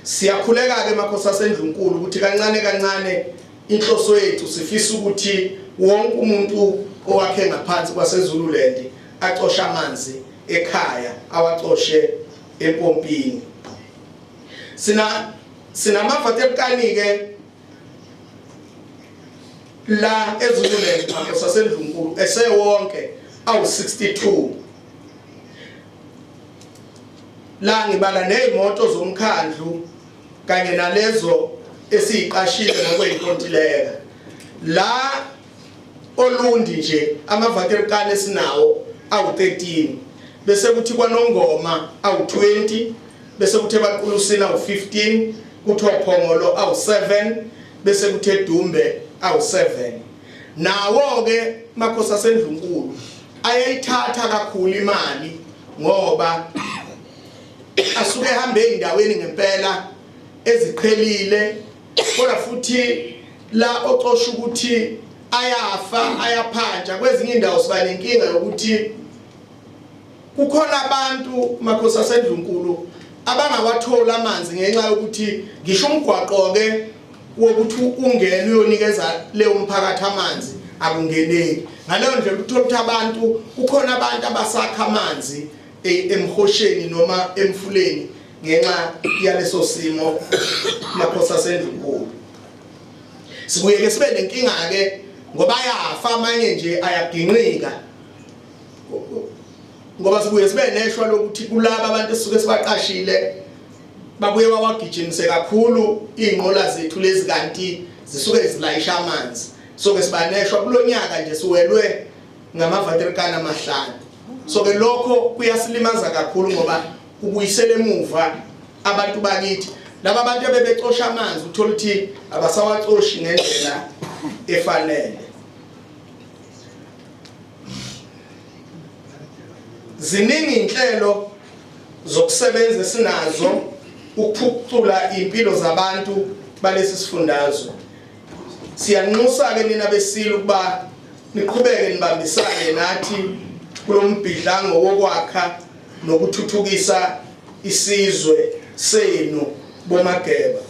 Siyakhuleka ke makhosi asendlunkulu ukuthi kancane kancane inhloso yethu sifisa ukuthi wonke umuntu owakhe ngaphansi kwaseZululand acoshe amanzi ekhaya, awacoshe empompini. Sina sinamavaterkani ke la eZululand makhosi asendlunkulu esewonke awu-62. La ngibala nezimoto zomkhandlu kanye nalezo esiyiqashile ngokweyinkontileka. La Olundi nje amavaterkani esinawo awu-13, bese kuthi kwaNongoma awu-20, bese kuthi eBaqulusini awu-15, kuthi oPhongolo awu-7, bese kuthi eDumbe awu-7. Nawo-ke makhosi asendlunkulu ayeyithatha kakhulu imali ngoba asuke ehambe ey'ndaweni ngempela eziqhelile, kodwa futhi la ocosha ukuthi ayafa ayaphantsha. Kwezinye indawo siba nenkinga yokuthi kukhona abantu makhosi asendlunkulu abangawatholi amanzi ngenxa yokuthi ngisho umgwaqo ke wokuthi ungene uyonikeza leyo mphakathi amanzi akungeneki. Ngaleyo ndlela uthola ukuthi abantu kukhona abantu abasakha amanzi emhosheni noma emfuleni ngenxa yaleso simo makhosi asendlunkulu. Sibuye ke sibe nenkinga ke ngoba ayafa amanye nje, ayaginqika, ngoba sibuye sibe neshwa lokuthi kulaba abantu esisuke sibaqashile babuye bawagijimise kakhulu izinqola zethu lezi, kanti zisuke zilayisha amanzi. So ke sibaneshwa, kulonyaka nje siwelwe ngamavaterkani amahlanu. So ke lokho kuyasilimaza kakhulu ngoba kubuyisela emuva abantu bakithi, laba bantu ebebecosha amanzi uthola ukuthi abasawacoshi ngendlela efanele. Ziningi inhlelo zokusebenza esinazo ukuphucula impilo zabantu balesi sifundazwe. Siyanxusa ke nina besilo ukuba niqhubeke nibambisane nathi kulombhidlango wokwakha nokuthuthukisa isizwe senu boMageba.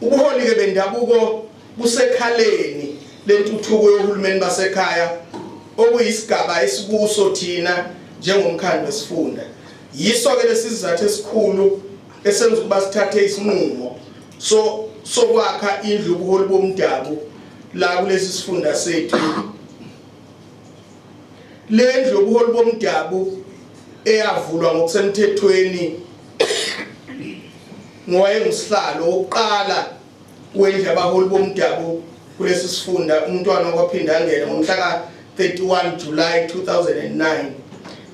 Ubuholi ke bendabuko busekhaleni lentuthuko yohulumeni basekhaya, okuyisigaba esikuso thina njengomkhandlu wesifunda. Yiso ke lesizathu esikhulu. esenza ukuba sithathe isinqumo so sokwakha indlu yobuholi bomdabu la kulesi sifunda sethu. Le ndlu yobuholi bomdabu eyavulwa ngokusemthethweni ngowayengusihlalo wokuqala wendlu yabaholi bomdabu kulesi sifunda umntwana wakwaPhindangene ngomhla ka-31 July 2009.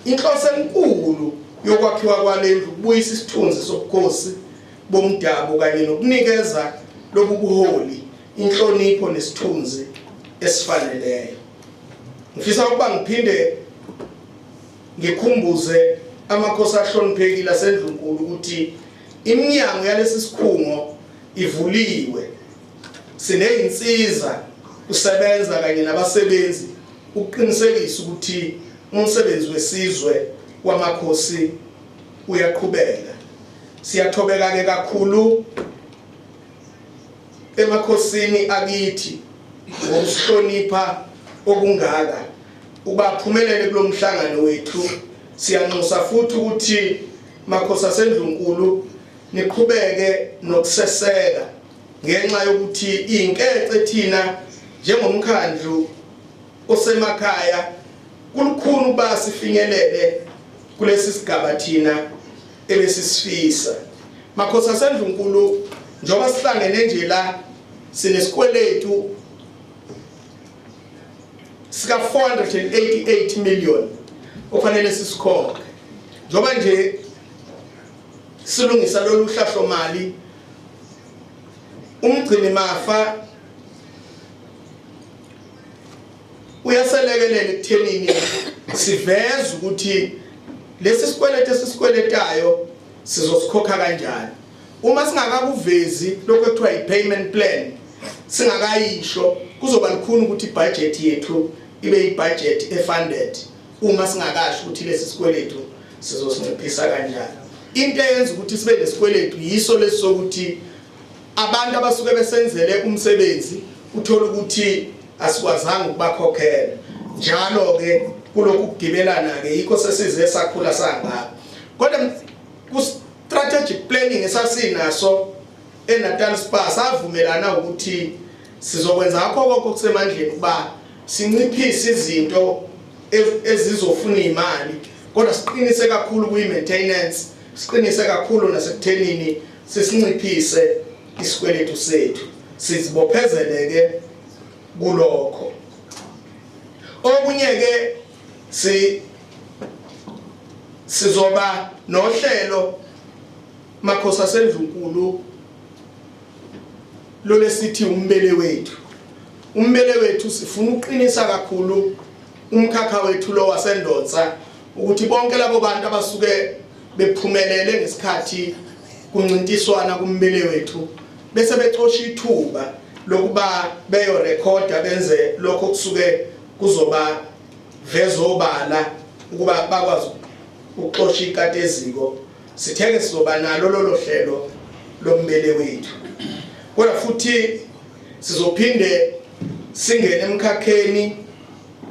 Inhloso enkulu yokwakhiwa kwalendlu ukubuyisa isithunzi sobukhosi bomdabu kanye nokunikeza lobu buholi inhlonipho nesithunzi esifaneleyo. Ngifisa ukuba ngiphinde ngikhumbuze amakhosi ahloniphekile asendlunkulu ukuthi iminyango yalesi sikhungo ivuliwe, sinezinsiza kusebenza kanye nabasebenzi ukuqinisekisa ukuthi umsebenzi wesizwe wamakhosi uyaqhubeka. Siyathobeka ke kakhulu emakhosini akithi ngokusihlonipha okungaka ukuba aphumelele kulo mhlangano wethu. Siyanxusa futhi ukuthi makhosi asendlunkulu niqhubeke nokuseseka ngenxa yokuthi iyinkece thina njengomkhandlu osemakhaya kulukhuni ukuba sifinyelele kulesi sigaba thina ebesisifisa. Makhosi asendlunkulu, njengoba sihlangene nje la sinesikweletu sika 488 million okufanele sisikhokhe njengoba nje silungisa lolu hlahlomali. Umgcini mafa uyaselekelela ekuthenini siveze ukuthi lesi sikweletu esisikweletayo sizosikhokha kanjani. Uma singakakuvezi lokho ekuthiwa i-payment plan, singakayisho, kuzoba lukhuni ukuthi ibudget yethu ibe ibudget e-funded uma singakasho ukuthi lesi sikweletu sizosinciphisa kanjani. Into eyenza ukuthi sibe nesikweletu yiso lesi sokuthi abantu abasuke besenzele umsebenzi uthola ukuthi asikwazanga ukubakhokhela njalo ke kulokhu kugibelana ke, yikho sesize sakhula sangaka. Kodwa ku strategic planning esasinaso eNatal Spa savumelana ukuthi sizokwenza ngakho konke okusemandleni ukuba sinciphise izinto ezizofuna imali, kodwa siqinise kakhulu kuyi-maintenance, siqinise kakhulu nasekuthenini sisinciphise isikweletu sethu. Sizibophezele-ke kulokho. Okunye-ke si sizoba nohlelo makhosi asendlunkulu lolesithi umbele wethu. Umbele wethu sifuna ukuqinisa kakhulu umkhakha wethu lo waseNdonsa ukuthi bonke labo bantu abasuke bephumelele ngesikhathi kuncintiswana kumbele wethu bese becosha ithuba lokuba beyorekhoda benze lokho kusuke kuzoba vezobala ukuba bakwazi ukuxosha ikati eziko. Sitheke sizoba nalo lolo hlelo lombele wethu, kodwa futhi sizophinde singene emkhakheni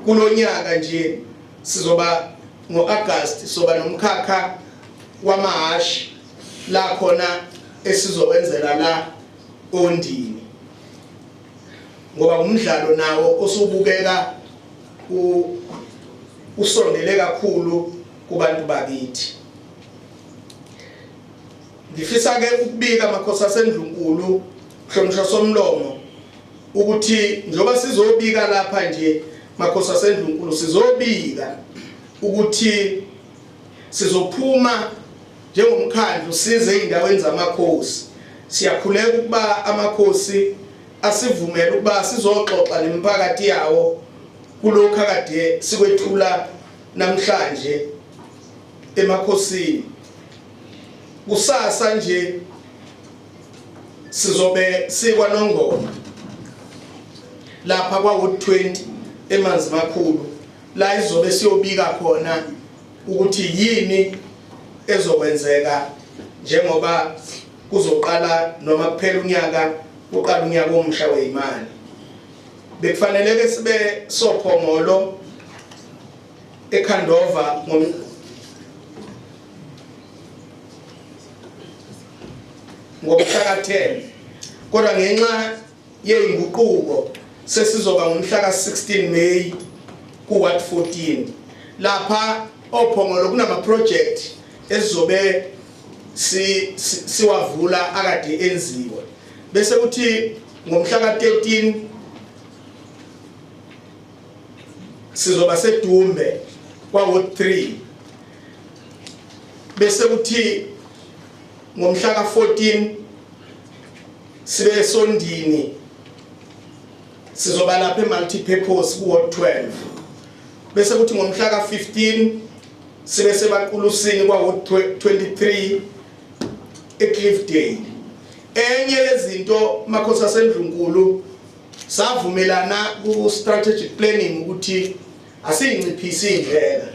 kulonyaka nje. Sizoba ngo-August soba nomkhakha wamahhashi la khona esizowenzela la oNdini, ngoba umdlalo nawo osubukeka usondele kakhulu kubantu bakithi. Ngifisa ke ukubika amakhosi asendlunkulu, hlonishwa somlomo, ukuthi njengoba sizobika lapha nje makhosi asendlunkulu, sizobika ukuthi sizophuma njengomkhandlu size ezindaweni zamakhosi. Siyakhuleka ukuba amakhosi asivumele ukuba sizoxoxa nemiphakathi yawo kulokhu akade sikwethula namhlanje emakhosini. Kusasa nje sizobe sikwaNongoma lapha kwa-Ward 20 emanzi makhulu, la izobe siyobika khona ukuthi yini ezokwenzeka njengoba kuzoqala noma kuphela unyaka kuqala unyaka omusha weyimali. Bekufanele ke sibe sophongolo eKhandova ngomhla ka-10, kodwa ngenxa yey'nguquko sesizoba ngomhla ka-16 May ku-Ward 14. Lapha oPhongolo kunama-project esizobe siwavula akade enziwa. Bese kuthi ngomhla ka-13 sizoba seDumbe kwa-Ward 3. Bese kuthi ngomhla ka-14 sibe esondini, sizoba lapha e-multi-purpose ku-Ward 12. Bese kuthi ngomhla ka-15 sibe sebaqulusini kwa-Ward 23 eCliffdale. Enye yezinto makhosi asendlunkulu savumelana ku-strategic planning ukuthi asiyinciphisi indlela,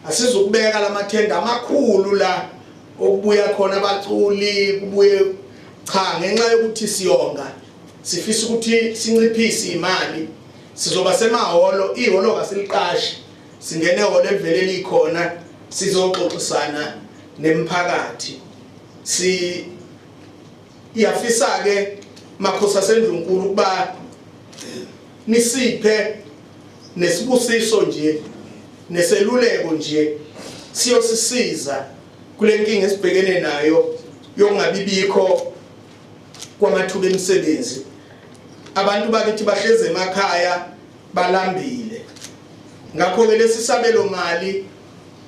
asizukubeka lamathenda amakhulu la okubuya khona abaculi kubuye, cha, ngenxa yokuthi siyonga sifisa ukuthi sinciphise imali. Sizoba semahholo, ihholo kasiliqashi, singene ehholo elivele likhona, sizoxoxisana nemphakathi. Si iyafisa ke makhosi asendlunkulu ukuba nisiphe nesibusiso nje neseluleko nje siyosisiza kule nkinga esibhekene nayo yokungabibikho kwamathuba emisebenzi. Abantu bakithi bahlezi emakhaya balambile. Ngakho-ke lesi sabelo mali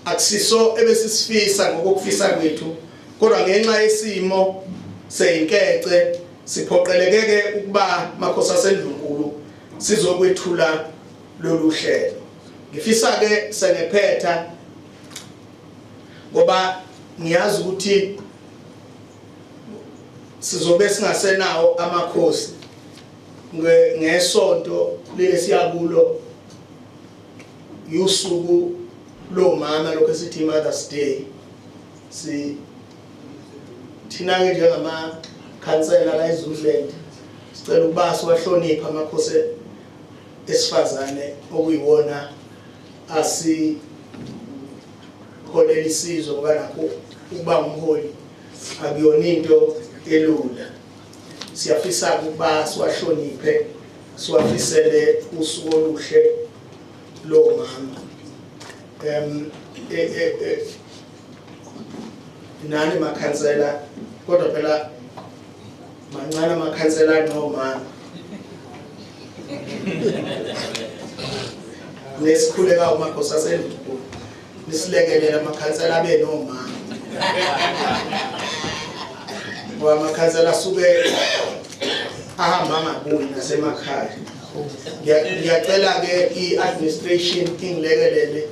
akusiso ebesisifisa ngokufisa kwethu, kodwa ngenxa yesimo seyinkece siphoqelekeke ukuba makhosi asendlunkulu sizokwethula lolu hlelo. Ngifisa ke sengephetha, ngoba ngiyazi ukuthi sizobe singasenawo amakhosi ngesonto lesiyakulo yusuku lomama, lokho esithi Mother's Day. Si thina ke njengama khansela la eZululand sicela ukuba siwahloniphe amakhosi esifazane okuyiwona asi holela isizwe, ngoba nakho ukuba umholi akuyona into elula. Siyafisa ukuba siwahloniphe, siwafisele usuku oluhle lomama. Em e, e, e, nani makhansela, kodwa phela mancane amakhansela nomama, nesikhuleka umakhosi asendlunkulu nisilekelele amakhansela abe nomama, ngoba amakhansela asuke ahamba angabuyi nasemakhaya. Ngiyacela ke i-administration ingilekelele.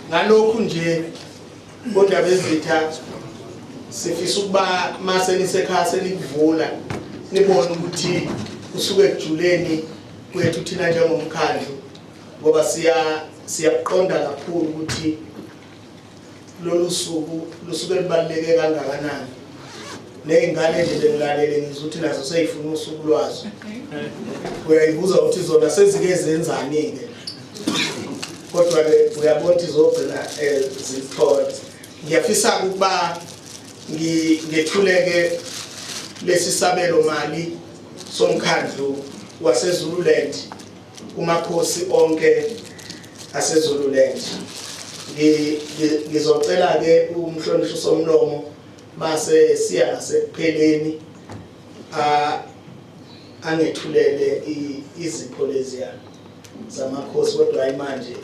Ngalokhu nje kodwa bezitha sifisa ukuba mase nisekhaya senikuvula nibone ukuthi kusuke ekujuleni kwethu thina njengomkhandlu, ngoba siya siyaqonda kakhulu ukuthi lolu suku lusuke lubaluleke kangakanani. Ney'ngane nje bengilalele ngizwa ukuthi nazo sey'funa usuku lwazo, uyayibuza ukuthi zona sezike zenzani-ke, kodwa-ke uyabona ukuthi zogcina um zilithola. Ngiyafisa-ke ukuba ngethuleke lesi sabelo mali somkhandlu waseZululand kumakhosi onke aseZululand. Ngizocela ke umhlonishwa somlomo mase siya ngasekupheleni angethulele izipho leziya zamakhosi, kodwa hayi manje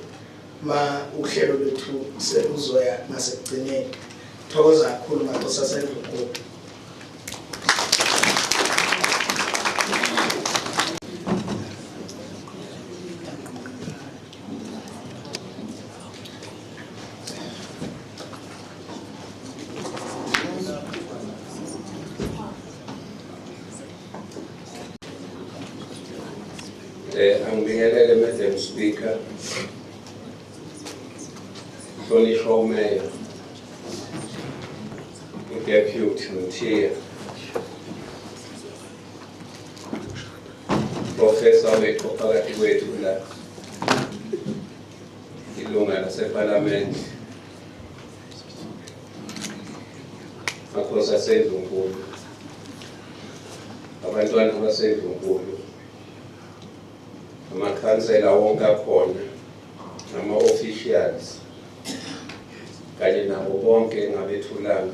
ma uhlelo lwethu seluzoya ngasekugcineni. Thokoza kakhulu makhosi asendlunkulu. Speaker. Mhlonishwa uMeya, uDeputy Mthiya, Professor wethu phakathi kwethu la, ilunga lasePhalamende, makhosi aseNdlunkulu, abantwana baseNdlunkulu, amakhansela wonke akhona, ama-officials kanye nabo bonke ngabethulanga,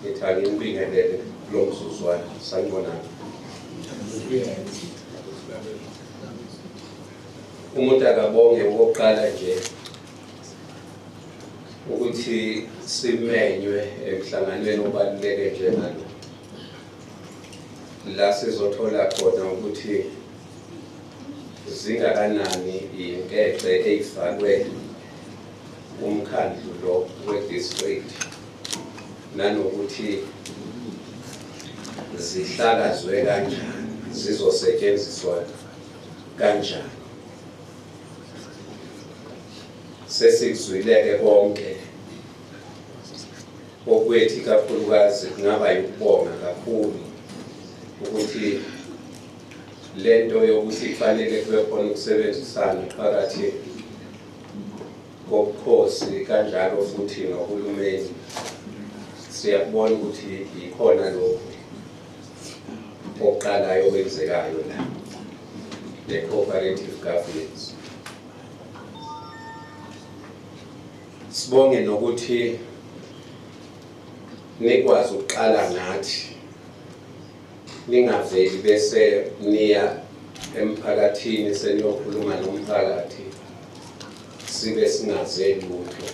ngithi anginibingelele kulo mzuzwana. Sanibonani. Umuntu akabonge okokuqala nje ukuthi simenywe emhlanganweni obaluleke njengalo, la sizothola khona ukuthi zingakanani inkece eyifakwe umkhandlu lo we-district, nanokuthi zihlakazwe kanjani, zizosetshenziswa kanjani. Sesikuzwile-ke konke okwethi, kakhulukazi kungaba yukubonga kakhulu ukuthi lento yokuthi kufanele kube khona ukusebenzisana phakathi kobukhosi kanjalo futhi nohulumeni, siyakubona ukuthi yikhona lokhu okuqalayo okwenzekayo la, le-cooperative governance. Sibonge nokuthi nikwazi ukuqala nathi, ningaveli bese niya emphakathini seniyokhuluma nomphakathi sibe singaze lutho,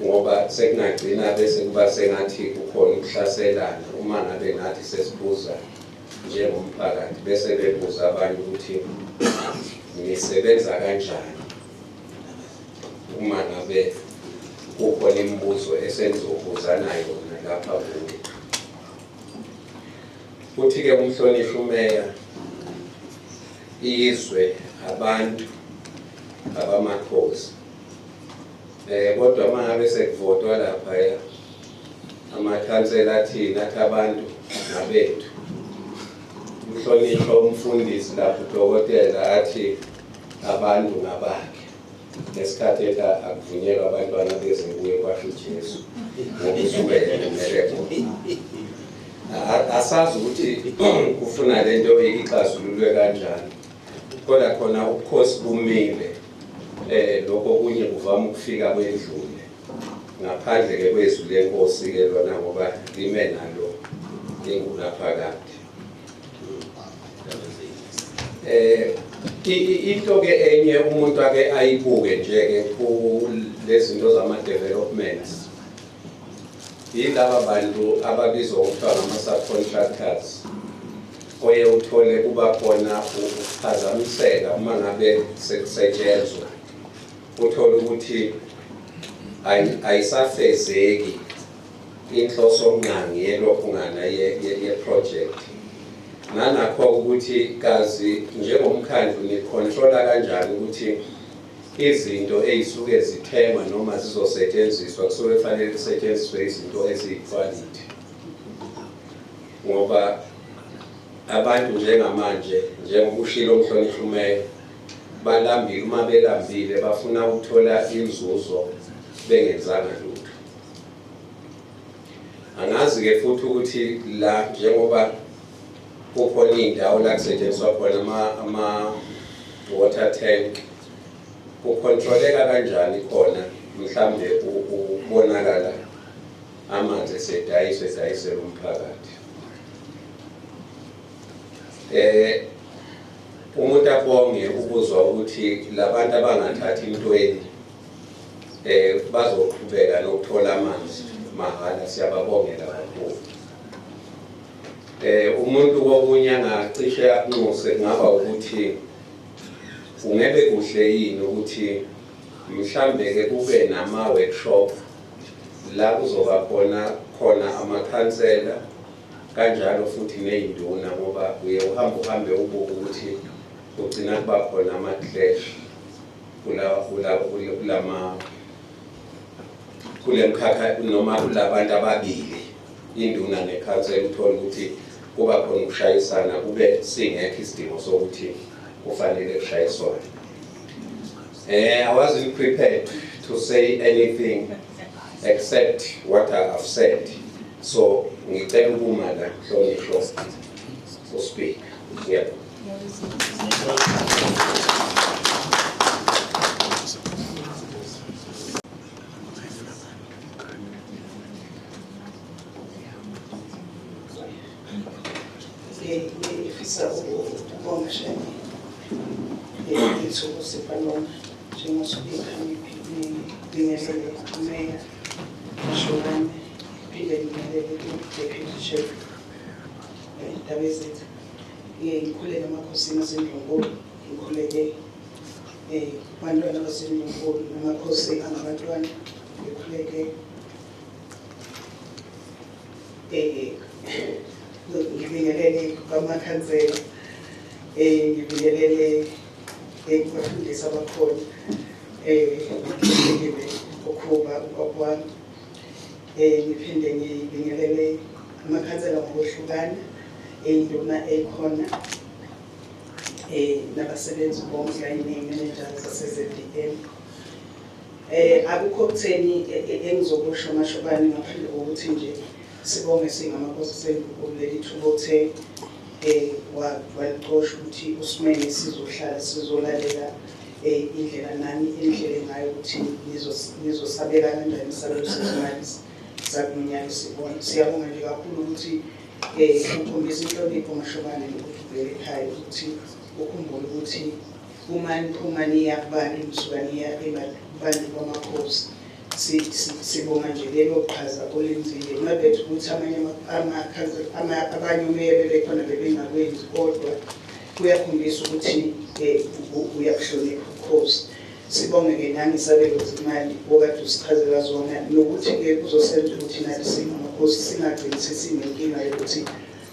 ngoba sekungagcina bese kuba sengathi kukhona ukuhlaselana uma ngabe nathi sesibuza njengomphakathi, bese bebuza abanye ukuthi nisebenza kanjani uma ngabe kukhona imibuzo esenizobuzana yona lapha kuyo. Futhi-ke umhlonishwa umeya, izwe abantu abamakhosi, kodwa uma ngabe sekuvotwa laphaya amakhansela athini, athi abantu ngabethu. Umhlonishwa umfundisi lapho udokotela athi abantu ngabakhe, ngesikhathi ethi akuvunyelwa abantwana beze kuye, kwasho uJesu, ngoba usuke evumele bona. Asazi ukuthi kufuna lento ixazululwe kanjani, kodwa khona ubukhosi bumile, lokho kunye kuvama ukufika kwendlule, ngaphandle ke kwezwi lenkosi ke lona, ngoba lime nalo ingunaphakade. Into ke enye umuntu ake ayibuke nje ke kulezi zinto zama developments, yilaba bantu ababizwa ngokuthiwa ngama-subcontractors, oye uthole kuba khona ukuphazamiseka uma ngabe sekusetshenzwa, uthole ukuthi ayisafezeki inhloso ngqangi yelokhungana ye-project. Nanakho ukuthi kazi njengomkhandlu nikhontrola kanjani ukuthi izinto ey'suke zithengwa noma zizosetshenziswa kusuke kufanele kusetshenziswe izinto eziyiquality, ngoba abantu njengamanje, njengokushilo umhlonishwa umeya, balambile. Uma belambile bafuna ukuthola inzuzo bengenzanga lutho. Angazi-ke futhi ukuthi la njengoba kukhona iy'ndawo la kusetshenziswa khona ama-water tank, kukhontroleka kanjani khona mhlambe ukubonakala amanzi esedayiswa edayiselwa umphakathi. Umuntu abonge ukuzwa ukuthi labantu abangathathi intweni bazoqhubeka nokuthola amanzi mahhala, siyababongela kakhulu. Umuntu kokunye angacishe akunxuse kungaba ukuthi kungebe kuhle yini ukuthi mhlambe ke kube nama workshop la kuzoba khona amakhansela kanjalo futhi ney'nduna, ngoba uye uhambe uhambe ubuke ukuthi Kugcina kuba khona ama-clash kulama kule mkhakha noma kulabantu ababili, induna nekhansela, uthole ukuthi kuba khona ukushayisana kube singekho isidingo sokuthi kufanele kushayiswane. I wasn't prepared to say anything except what I have said. So ngicela ukuma la, hlonishwa uSpeaker. Ngiyabonga. Ngifisa ukubonga shame ithuba osipha lona njengoSpeaker, ngibingelele uMeya Mashobane, ngiphinde ngibingelele u-Deputy Chief Ndabezitha. Ngikhuleke emakhosini aseNdlunkulu, ngikhuleke kubantwana baseNdlunkulu namakhosi angabantwana, ngikhuleke ngibingelele kwamakhansela, ngibingelele kubafundisi abakhona, ngibingelele ukhuba okwami, ngiphinde ngibingelele amakhansela ngokuhlukana, induna ekhona, nabasebenzi bonke kanye ney'manager zase-ZDM. Akukho kutheni engizokusho Mashobane ngaphandle kokuthi nje sibonge singamakhosi aseNdlunkulu leli thuba othe walicosha ukuthi usimeme sizohlala sizolalela indlela nani enihlele ngayo ukuthi nizosabela kanjani isabelo sezimali sakulo sibona. Siyabonga nje kakhulu ukuthi ukhombisa inhlonipho Mashobane nokuthi ubheke ekhaya, ukuthi ukhumbule ukuthi uma niphuma niya kubantu nisuka niya kubantu bamakhosi. Sibonga nje lelo qhaza olenzile, nabethu ukuthi amanye abanye omeya bebekhona bebengakwenzi, kodwa kuyakhombisa ukuthi uyakuhlonipha ubukhosi. Sibonge-ke nangesabelo zimali okade usichazela zona, nokuthi-ke kuzosenza ukuthi nathi singamakhosi singagcini sesinenkinga yokuthi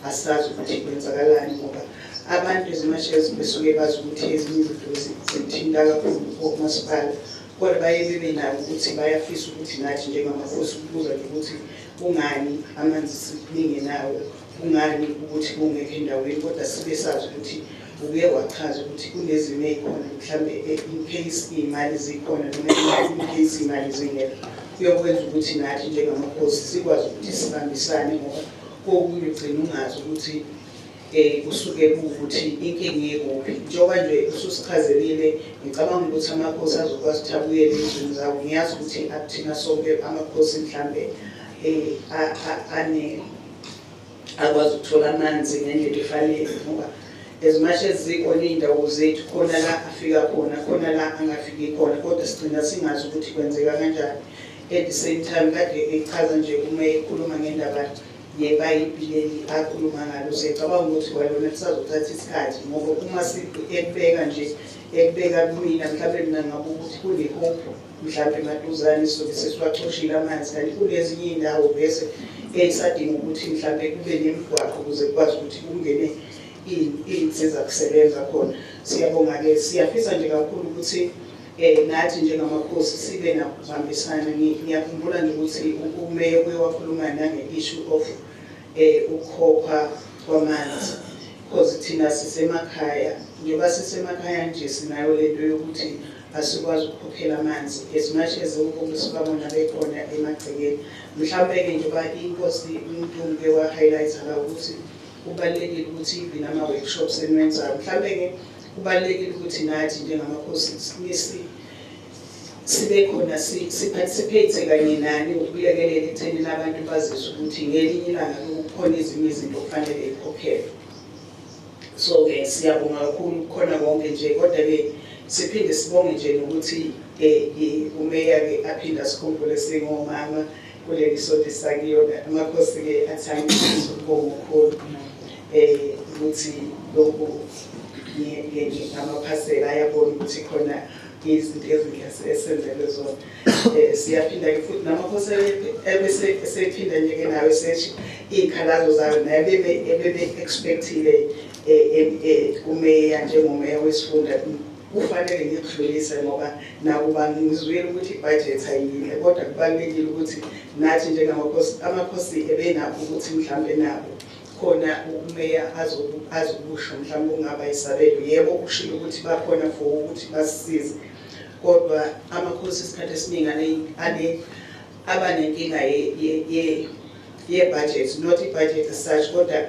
asazi ukuthi kwenzakalani, ngoba abantu ezimashes besuke bazi ukuthi ezinye izinto zithinta kakhulu omasipala, kodwa baye bebe nako ukuthi bayafisa ukuthi nathi njengamakhosi ukubuza nje ukuthi kungani amanzi ningenawo, kungani ukuthi kungekho endaweni, kodwa sibe sazi ukuthi uke wachaza ukuthi kunezimo ey'khona, mhlawumbe in case iy'mali zikhona noma in case iy'mali zingekho, kuyokwenza ukuthi nathi njengamakhosi sikwazi ukuthi sibambisane, ngoba kokunye ugcina ungazi ukuthi kusuke kuwukuthi inkinga ikuphi. Njengoba nje ususichazelile, ngicabanga ukuthi amakhosi azokwazi ukuthi abuyele ezweni zawo. Ngiyazi ukuthi akuthina sonke amakhosi mhlambe ane akwazi ukuthola amanzi ngendlela efanele, ngoba as much as zikhona iy'ndawo zethu, khona la afika khona, khona la angafiki khona, kodwa sigcina singazi ukuthi kwenzeka kanjani. At the same time, kade echaza nje uma ekhuluma ngendaba yepayipi leli akhuluma ngalo, siyacabanga ukuthi kwalona lisazothatha isikhathi, ngoba uma ekubeka nje ekubeka kumina, mhlawumbe mina ngabe ukuthi kune-hope mhlawumbe maduzane sizobe sesiwacoshile amanzi, kanti kunezinye iy'ndawo bese eyisadinga ukuthi mhlawumbe kube nemigwaqo ukuze kukwazi ukuthi kungene iy'nsiza kusebenza khona. Siyabonga-ke, siyafisa nje kakhulu ukuthi nathi njengamakhosi sibe nakubambisana. Ngiyakhumbula nje ukuthi umeya uye wakhuluma nange-issue of ukukhokhwa kwamanzi, because thina sisemakhaya, njengoba sisemakhaya nje sinayo lento yokuthi asikwazi ukukhokhela amanzi as much as ukuba sibabona bekhona emagcekeni. Mhlawumbe-ke njengoba inkosi uMntungwe wa-highlight-a la ukuthi kubalulekile ukuthi even ama-workshops eniwenzayo, mhlawumbe-ke kubalulekile ukuthi nathi njengamakhosi sibe khona si-participate kanye nani ukulekelela ekuthenini abantu baziswe ukuthi ngelinye ilanga kukhona ezinye izinto okufanele yikhokhelwe. So-ke siyabonga kakhulu kukhona konke nje, kodwa-ke siphinde sibonge nje nokuthi umeya-ke aphinde asikhumbule singomama kuleli sonto esakuyona. Amakhosi-ke athanda ukubonga okukhulu ukuthi lokhu ngamaphasela ayabona ukuthi khona izinto ezinhle esenzele zona. Siyaphinda-ke futhi namakhosi ebese esephinda nje-ke nawe sethi iy'khalazo zayo naye ebebe-expect-ile. Kumeya, njengomeya wesifunda, kufanele ngikudlulise ngoba nakuba ngizwile ukuthi ibudget ayiyinhle, kodwa kubalulekile ukuthi nathi njengamakhosi, amakhosi ebenakho ukuthi mhlambe nabo khona umeya azokusho mhlawumbe kungaba isabelo. Yebo, ushilo ukuthi bakhona for ukuthi basisize, kodwa amakhosi isikhathi esiningi ane abanenkinga ye-budget, not i-budget as such, kodwa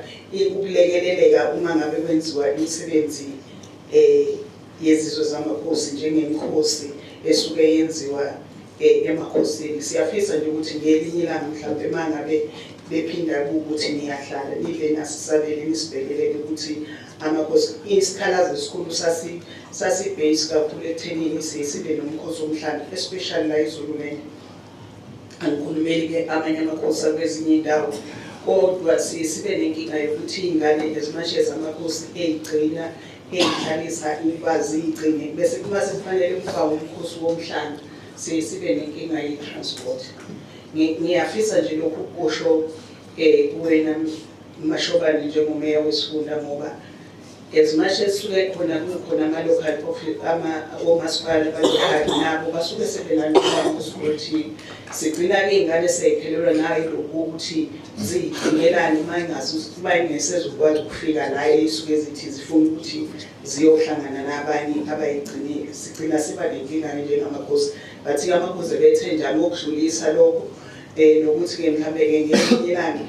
ukulekeleleka uma ngabe kwenziwa imisebenzi yezizwe zamakhosi, njengemikhosi esuke yenziwa emakhosini. Siyafisa nje ukuthi ngelinye ilanga mhlawumbe uma ngabe bephinda ukuthi niyahlala nibe nasisabele, nisibhekelele ukuthi amakhosi, isikhalazo esikhulu sasi-base kakhulu ekuthenini sibe nomkhosi womhlanga, especially la eZululand. Angikhulumeli-ke amanye amakhosi akwezinye iy'ndawo, kodwa siye sibe nenkinga yokuthi iy'ngane, as much as amakhosi ey'gcina, ey'hlalisa ukuba ziyigcine, bese kuba sekufanele kuba umkhosi womhlanga, siye sibe nenkinga ye-transport. Ngiyafisa nje lokhu kusho kuwena Mashobane njengomeya wesifunda, ngoba as much as suke khona kukhona ama-local office, ama omasipala ba-local, nabo basuke sebenalokho ukuthi sigcina-ke iy'ngane sey'phelelwa nayo lokhu ukuthi ziyigcinelani uma uma ingesezukwazi ukufika la ey'suke zithi zifuna ukuthi ziyohlangana nabanye abayigcinile. Sigcina siba nenkinga-ke njengamakhosi, but-ke amakhosi ebethe njalo ukudlulisa lokho nokuthi-ke mhlawumbe-ke ngelinye ilanga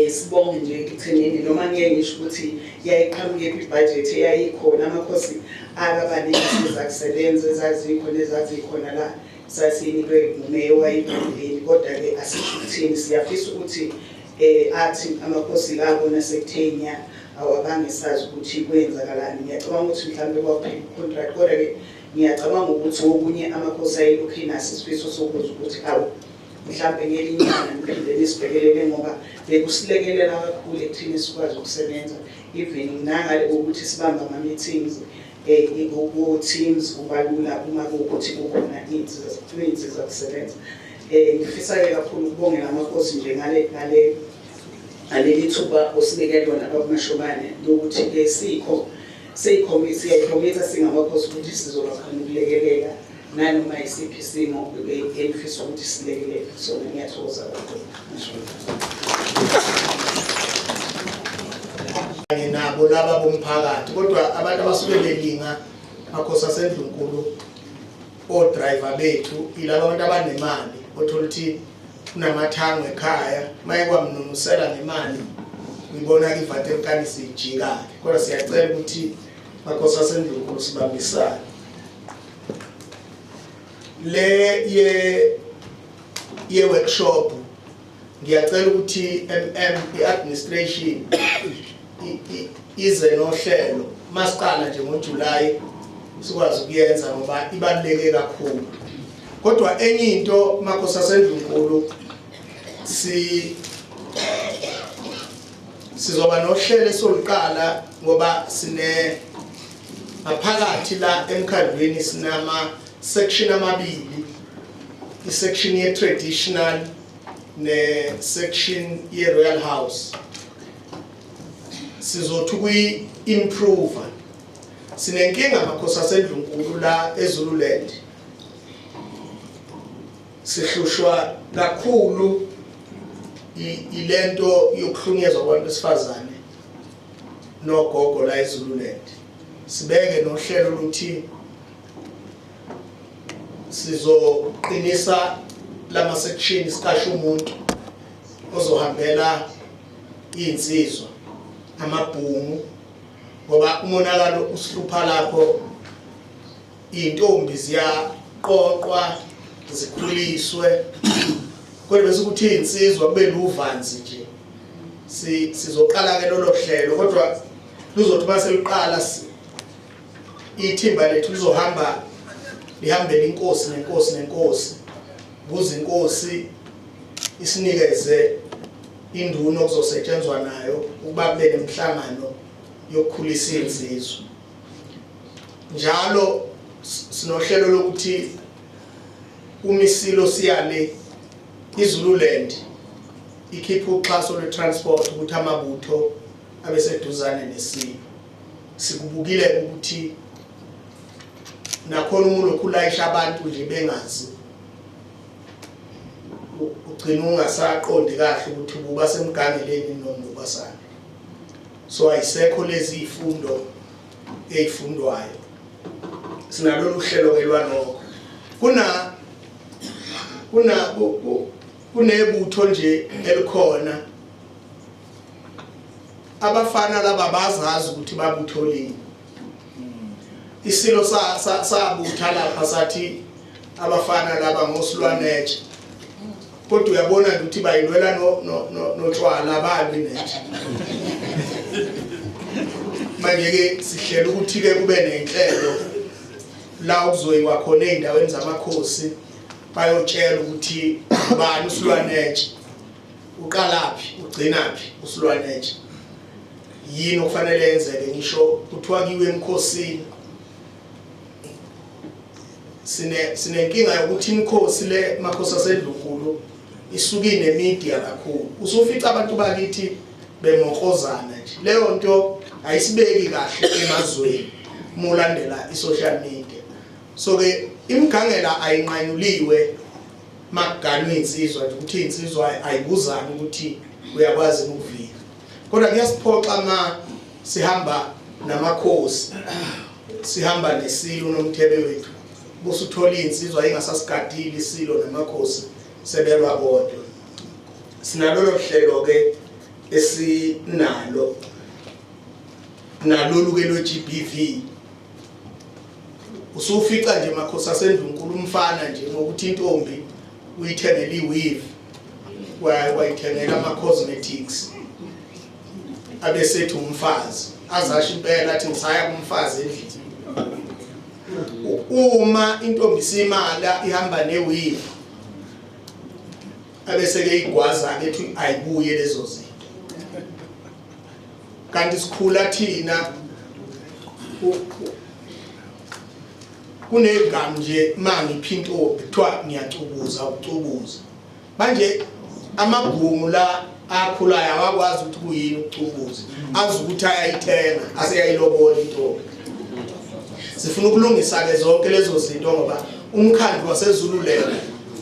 sibonge nje ekuthenini, noma ngeke ngisho ukuthi yayiqhamukephi ibudget eyayikhona, amakhosi akaba nezinsiza kusebenza ezazikhona ezazikhona la sasinikwe ngumeya owayephambilini. Kodwa-ke asisho ukuthini, siyafisa ukuthi athi amakhosi abona sekuthenya awabange sazi ukuthi kwenzakalani. Ngiyacabanga ukuthi mhlawumbe kwakuphela i-contract, kodwa-ke ngiyacabanga ukuthi okunye amakhosi ayelokhu enaso isifiso sokuzwa ukuthi awu, mhlawumbe ngelinye ilanga niphinde nisibhekelele, ngoba bekusilekelela kakhulu ekuthini sikwazi ukusebenza, even nangale kokuthi sibambe ama-meetings ku-Teams, kuba lula uma kuwukuthi kukhona iy'nsiza kusebenza. Ngifisa-ke kakhulu ukubongela amakhosi nje ngaleli thuba osinike lona, babuMashobane, lokuthi-ke sikho siyayikhomitha singamakhosi ukuthi sizoba khona ukulekelela nanoma yisiphi isimo enifisa ukuthi silekelele kusona. Ngiyathokoza kakhulu. Kanye nabo laba bomphakathi, kodwa abantu abasuke belinga, makhosi asendlunkulu, o-driver bethu ilaba abantu abanemali, othola ukuthi unamathango ekhaya, maye kwamnunusela ngemali, uyibona ivati enkani sijika-ke. Kodwa siyacela ukuthi, makhosi asendlunkulu, sibambisane le ye workshop. Ngiyacela ukuthi i-administration ize nohlelo masiqala nje ngoJuly sikwazi ukuyenza, ngoba ibaluleke kakhulu. Kodwa enye into, makhosi asendlunkulu, sizoba nohlelo esoluqala, ngoba sine ngaphakathi la emkhandlwini sinama section amabili, i-section ye-traditional ne-section ye-royal house. Sizothi ukuyi-improve. Sinenkinga, makhosi asendlunkulu, la eZululand sihlushwa kakhulu ilento yokuhlunyezwa kwabantu besifazane nogogo la eZululand. Sibeke nohlelo luthi sizoqinisa lama section, siqashe umuntu ozohambela insizwa, amabhungu, ngoba umonakalo usihlupha lapho. Intombi ziyaqoqwa zikhuliswe, kodwa bese kuthi insizwa kube luvanzi nje. Sizoqala ke lolo hlelo, kodwa luzothi mase luqala ithimba lethu lizohamba lihambele inkosi nenkosi nenkosi, kuze inkosi isinikeze induna okuzosetshenzwa nayo ukuba kube nemihlangano yokukhulisa insizwa njalo. Sinohlelo lokuthi umisilo siyale iZululand ikhipha uxhaso lwe-transport ukuthi amabutho abeseduzane nesilo. Sikubukile ukuthi nakhona uma ulokhu ulayisha abantu nje bengazi, ugcina ungasaqondi kahle ukuthi ububa semgangeleni noma ubasana. So ayisekho lezi izifundo ezifundwayo. Sinalolu hlelo ke lwanokho. Kuna kuna kunebutho nje elikhona, abafana laba bazazi ukuthi babutholile. Isilo sabutha lapha sathi abafana laba ngosilwanetshe, kodwa uyabona nje ukuthi bayilwela notshwala, abalwi netshe. Manje ke sihlela ukuthi ke kube nenhlelo la okuzoyiwa khona ezindaweni zamakhosi, bayotshela ukuthi ubani usilwanetshe, uqalaphi ugcinaphi usilwanetshe, yini okufanele yenzeke. Ngisho kuthiwa kiwe emkhosini, sinenkinga yokuthi imikhosi le, makhosi aseNdlunkulu, isuke inemedia kakhulu. Usufica abantu bakithi bemokrozana nje, leyo nto ayisibeki kahle emazweni mulandela i-social media. So ke imigangela ayinqanyuliwe makuganwe insizwa nje, ukuthi insizwa ayibuzani ukuthi uyakwazi ukuvika. Kodwa kuyasiphoxa ma sihamba namakhosi, sihamba nesilo nomthebe wethu, busuthola insizwa ingasasigadile isilo namakhosi, sebelwa bodwa. Sinalolo hlelo ke esinalo, nalolu ke lwe-GBV. Usufica nje makhosi aseNdlunkulu umfana nje ngokuthi intombi uyithengela i-weave, wayithengela ama-cosmetics, abesethi umfazi, azasho impela athi ngisaya kumfazi endlini. Uma intombi simala ihamba ne-weave, abese-ke igwaza ethi ayibuye lezo zinto. Kanti sikhula thina kunegama nje, mangiphi intombi kuthiwa ngiyacubuza, ukucubuza. Manje amabhungu la akhulayo awakwazi ukuthi kuyini ukucubuza, azi ukuthi ayayithenga aseyayilobola intombi. Sifuna ukulungisa ke zonke lezo zinto, ngoba umkhandlu waseZululand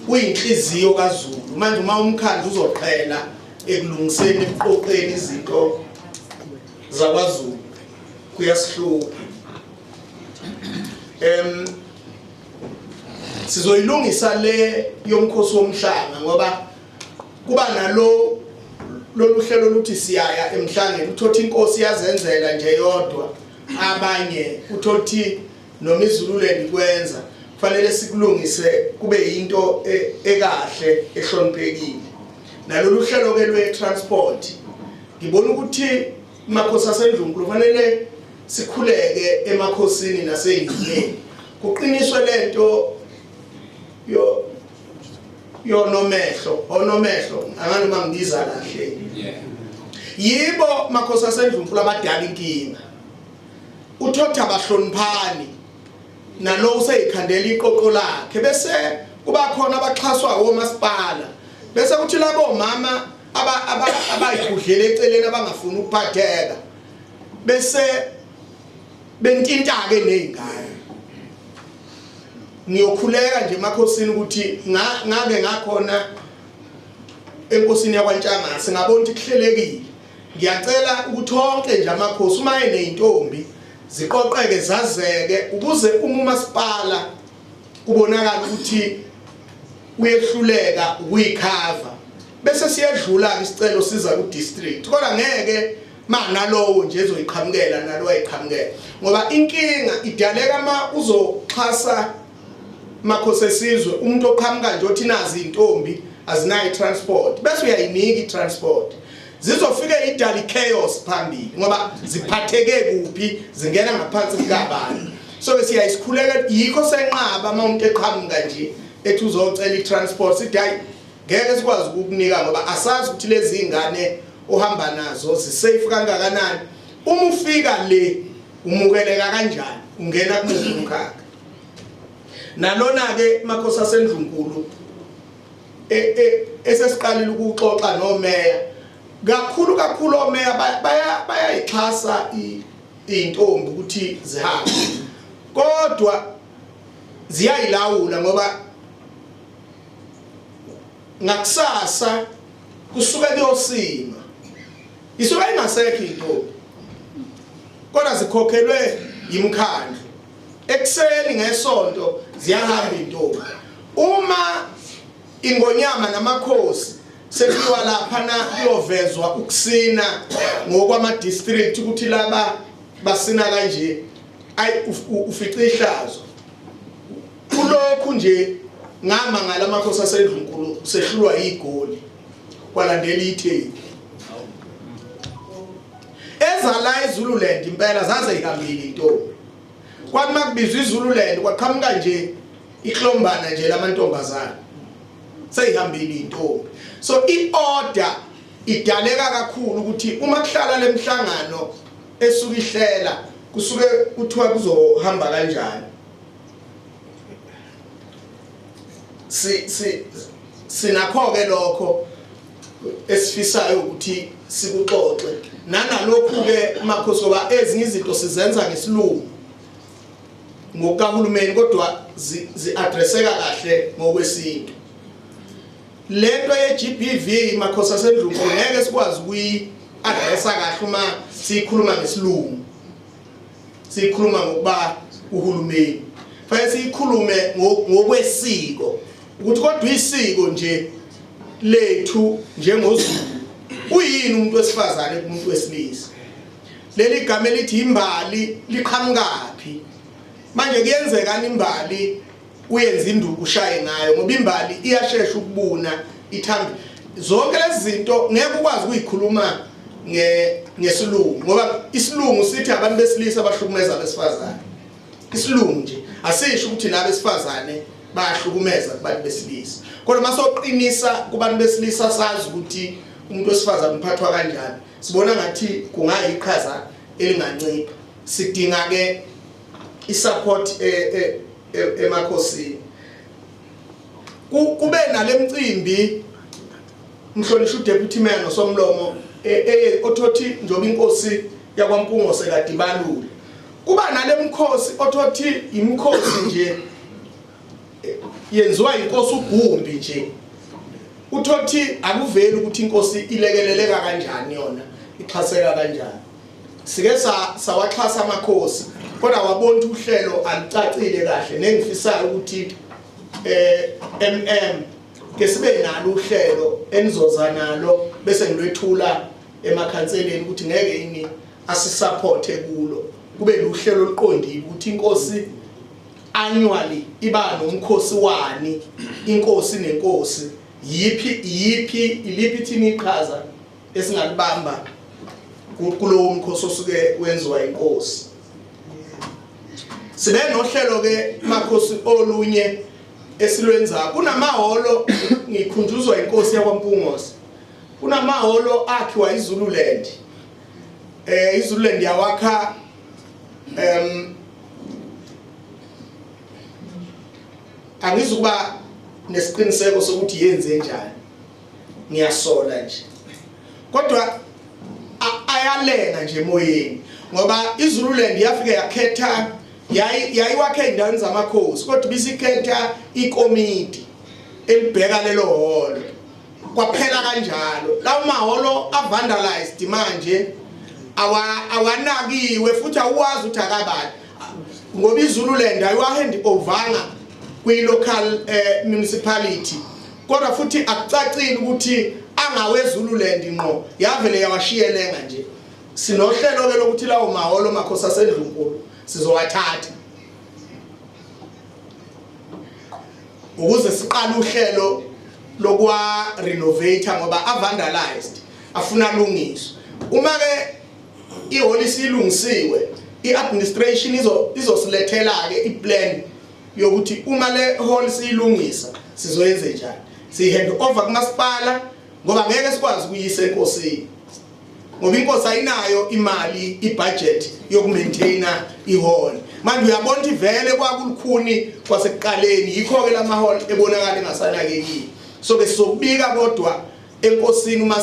uyinhliziyo kaZulu. Manje uma umkhandlu uzoqhela ekulungiseni, ekuqoqeni izinto zakwaZulu, kuyasihlupha. Sizoyilungisa le yomkhosi womhlanga, ngoba kuba nalo lolu hlelo luthi siyaya emhlangeni, uthothi inkosi yazenzela nje yodwa, abanye uthothi noma iZululand ikwenza. Kufanele sikulungise kube yinto ekahle ehloniphekile. Nalolu hlelo ke lwe transport, ngibona ukuthi makhosi aseNdlunkulu kufanele sikhuleke emakhosini naseyindlini, kuqiniswe lento yo yonomehlo, onomehlo anganoma ngibiza kahle. Yibo makhosi aseNdlunkulu abadala inkinga, uthotha abahloniphani, nalo useyikhandela iqoqo lakhe, bese kuba khona abaxhaswa omasipala, bese kuthi labo mama abayigudlela eceleni abangafuni ukuphatheka, bese bentinta-ke ney'ngane. Ngiyokhuleka nje emakhosini ukuthi ngake ngakhona enkosini yakwaNtshangase, ngabona ukuthi kuhlelekile. Ngiyacela ukuthi onke nje amakhosi uma eneyintombi ziqoqeke, zazeke, ukuze uma umasipala kubonakala ukuthi uyehluleka ukuyikhava, bese siyedlula isicelo siza ku district. Kodwa ngeke manalowo nje ezoyiqhamukela nalo ayiqhamukela, ngoba inkinga idaleka ma uzoxhasa makhosi esizwe umuntu oqhamuka nje othi nazi intombi azinayo transport, bese uyayinika i-transport, zizofike idala i-chaos phambili, ngoba ziphatheke kuphi, zingena ngaphansi kukabani. So siyayisikhuleka, yikho senqaba uma umuntu eqhamuka nje ethi uzocela i-transport, sithi hayi, ngeke sikwazi ukukunika, ngoba asazi ukuthi lezi ingane ohamba nazo zisafe kangakanani, uma ufika le umukeleka kanjani, ungena kumuphi umkhakha. Nalona ke makhosi asendlunkulu esesiqalile ukuxoxa nomeya. Kakhulu kakhulu omeya bayayixhasa iy'ntombi ukuthi zihambe, kodwa ziyayilawula ngoba ngakusasa kusuke kuyosima, isuke ingasekho intombi, kodwa zikhokhelwe yimkhandlu. Ekuseni ngesonto ziyahamba intombi. Uma ingonyama namakhosi sekuyiwa lapha na kuyovezwa ukusina ngokwama district ukuthi laba basina kanje, ayi ufica ihlazo kulokhu nje. Ngama ngalamakhosi asendlunkulu sehlulwa igoli, kwalandela iTheku. Ezala eZululand impela zaze ihambile intombi. Kwathi makubizwa iZululand kwaqhamuka nje iklombana nje lamantombazana, seyihambile intombi. So iorder idaleka kakhulu ukuthi uma kuhlala lemhlangano esuke ihlela, kusuke kuthiwa kuzohamba kanjani. Si si sinakho ke lokho esifisayo ukuthi sikuxoxe nanalokhu ke, makhosi, ngoba ezinye izinto sizenza ngesilungu ngokahulumeni, kodwa zi-addresseka kahle ngokwesintu. Lento ye-GBV, makhosi asendlunkulu, ngeke sikwazi ukuyi-addressa kahle uma siyikhuluma ngesilungu, siyikhuluma ngokuba uhulumeni. Fanele siyikhulume ngokwesiko, ukuthi kodwa isiko nje lethu njengoZulu, uyini umuntu wesifazane kumuntu wesilisa? Leli gama elithi imbali liqhamukaphi? Manje kuyenzeka imbali uyenza induku ushaye ngayo, ngoba imbali iyashesha ukubuna, ithambe. Zonke lezi zinto ngeke ukwazi ukuyikhuluma ngesilungu, ngoba isilungu sithi abantu besilisa abahlukumeza abesifazane. Isilungu nje asisho ukuthi nabesifazane bayahlukumeza kubantu besilisa, kodwa masoqinisa kubantu besilisa, sazi ukuthi umuntu wesifazane uphathwa kanjani. Sibona ngathi kungayiqhaza elingancipha. Sidinga ke isupport emakhosini. Kube nalemcimbi, mhlonishwa uDeputy Mayor nosomlomo, othothi njoba inkosi yakwaMpungose kadibalule, kuba nalemkhosi othothi imkhosi nje yenziwa inkosi uGumbi nje, uthothi akuveli ukuthi inkosi ilekeleleka kanjani, yona ixhaseka kanjani. Sike sawaxhasa amakhosi, kodwa wabona ukuthi uhlelo alucacile kahle. Nengifisayo ukuthi MM ke sibe nalo uhlelo enizoza nalo, bese ngilwethula emakhanseleni ukuthi ngeke yini asisupporte kulo, kube luhlelo oluqondile ukuthi inkosi annually iba nomkhosi wani, inkosi nenkosi yipi yipi, iliphi thini iqhaza esingalibamba kulowo mkhosi osuke wenziwa inkosi. Sibe nohlelo ke, makhosi, olunye esilwenza kunamahholo. Ngikhunjuzwa inkosi yakwaMpungose, kunamahholo akhiwa iZululand, iZululand yawakha. Angizukuba nesiqiniseko sokuthi yenze njani, ngiyasola nje, kodwa ayalenga nje emoyeni, ngoba iZululand yafike yakhetha, yayiwakhe ey'ndaweni zamakhosi, kodwa ibisikhetha ikomiti elibheka lelo hholo, kwaphela kanjalo. Lawo mahholo avandalized manje, awanakiwe futhi, awuwazi ukuthi akabani, ngoba iZululand ayiwahand overanga kwi-local municipality, kodwa futhi akucacile ukuthi angaweZululand ngqo, yavele yawashiyelenga nje. Sinohlelo ke lokuthi lawo mahholo, makhosi asendlunkulu, sizowathatha ukuze siqale uhlelo lokwa renovate, ngoba avandalized, afuna lungiswa. Uma ke ihholo isilungisiwe, iadministration izosilethela ke iplan yokuthi uma le hall siyilungisa sizoyenze njani, siyi hand over kumasipala, ngoba ngeke sikwazi ukuyisa enkosini, ngoba inkosi ayinayo imali, ibudget yokumaintaina ihall. Manje uyabona ukuthi vele kwakulukhuni kwasekuqaleni, yikho ke lama hall ebonakala engasanakekile. So ke sizokubika kodwa enkosini uma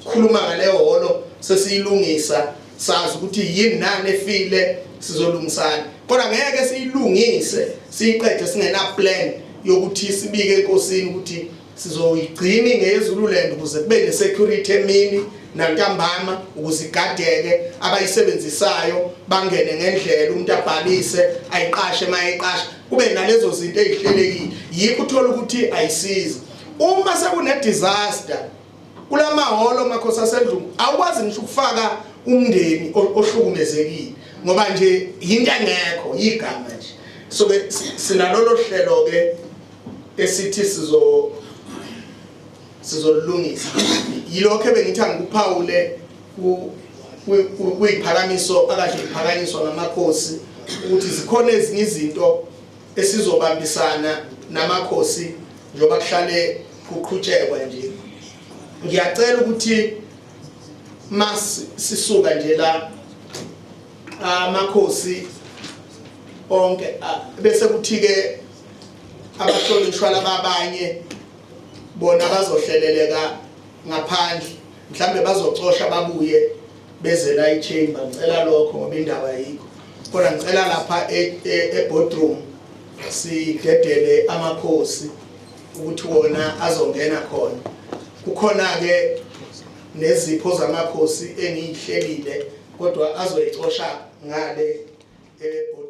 sikhuluma ngale hholo sesiyilungisa sazi ukuthi yini nani efile sizolungisana kodwa ngeke siyilungise siyiqede singena plan yokuthi sibike enkosini ukuthi sizoyigcina ngeZululand ukuze kube nesecurity emini nantambama ukuze igadeke abayisebenzisayo bangene ngendlela umuntu abhalise ayiqashe mayeqasha kube nalezo zinto ezihlelekile yikho uthola ukuthi ayisizi uma sekune disaster kulamahholo makhosi asendlungu awukwazi ngisho ukufaka umndeni ohlukumezekile ngoba nje yinto engekho yigama nje so ke sinalolo hlelo ke esithi sizo sizolungisa yilokho ebengithi angikuphawule kuyiphakamiso akade iphakanyiswa ngamakhosi ukuthi zikhona ezinye izinto esizobambisana namakhosi njengoba kuhlale kuqhutshekwa nje ngiyacela ukuthi mas sisuka nje la amakhosi onke bese kuthi ke abahlonishwa lababanye bona bazohleleleka ngaphandle mhlambe bazocosha babuye beze la i-chamber ngicela lokho ngoba indaba ayikho kodwa ngicela lapha e-boardroom e sidedele amakhosi ukuthi wona azongena khona kukhona-ke nezipho zamakhosi engiyihlelile kodwa azoyicosha ngale e-boardroom.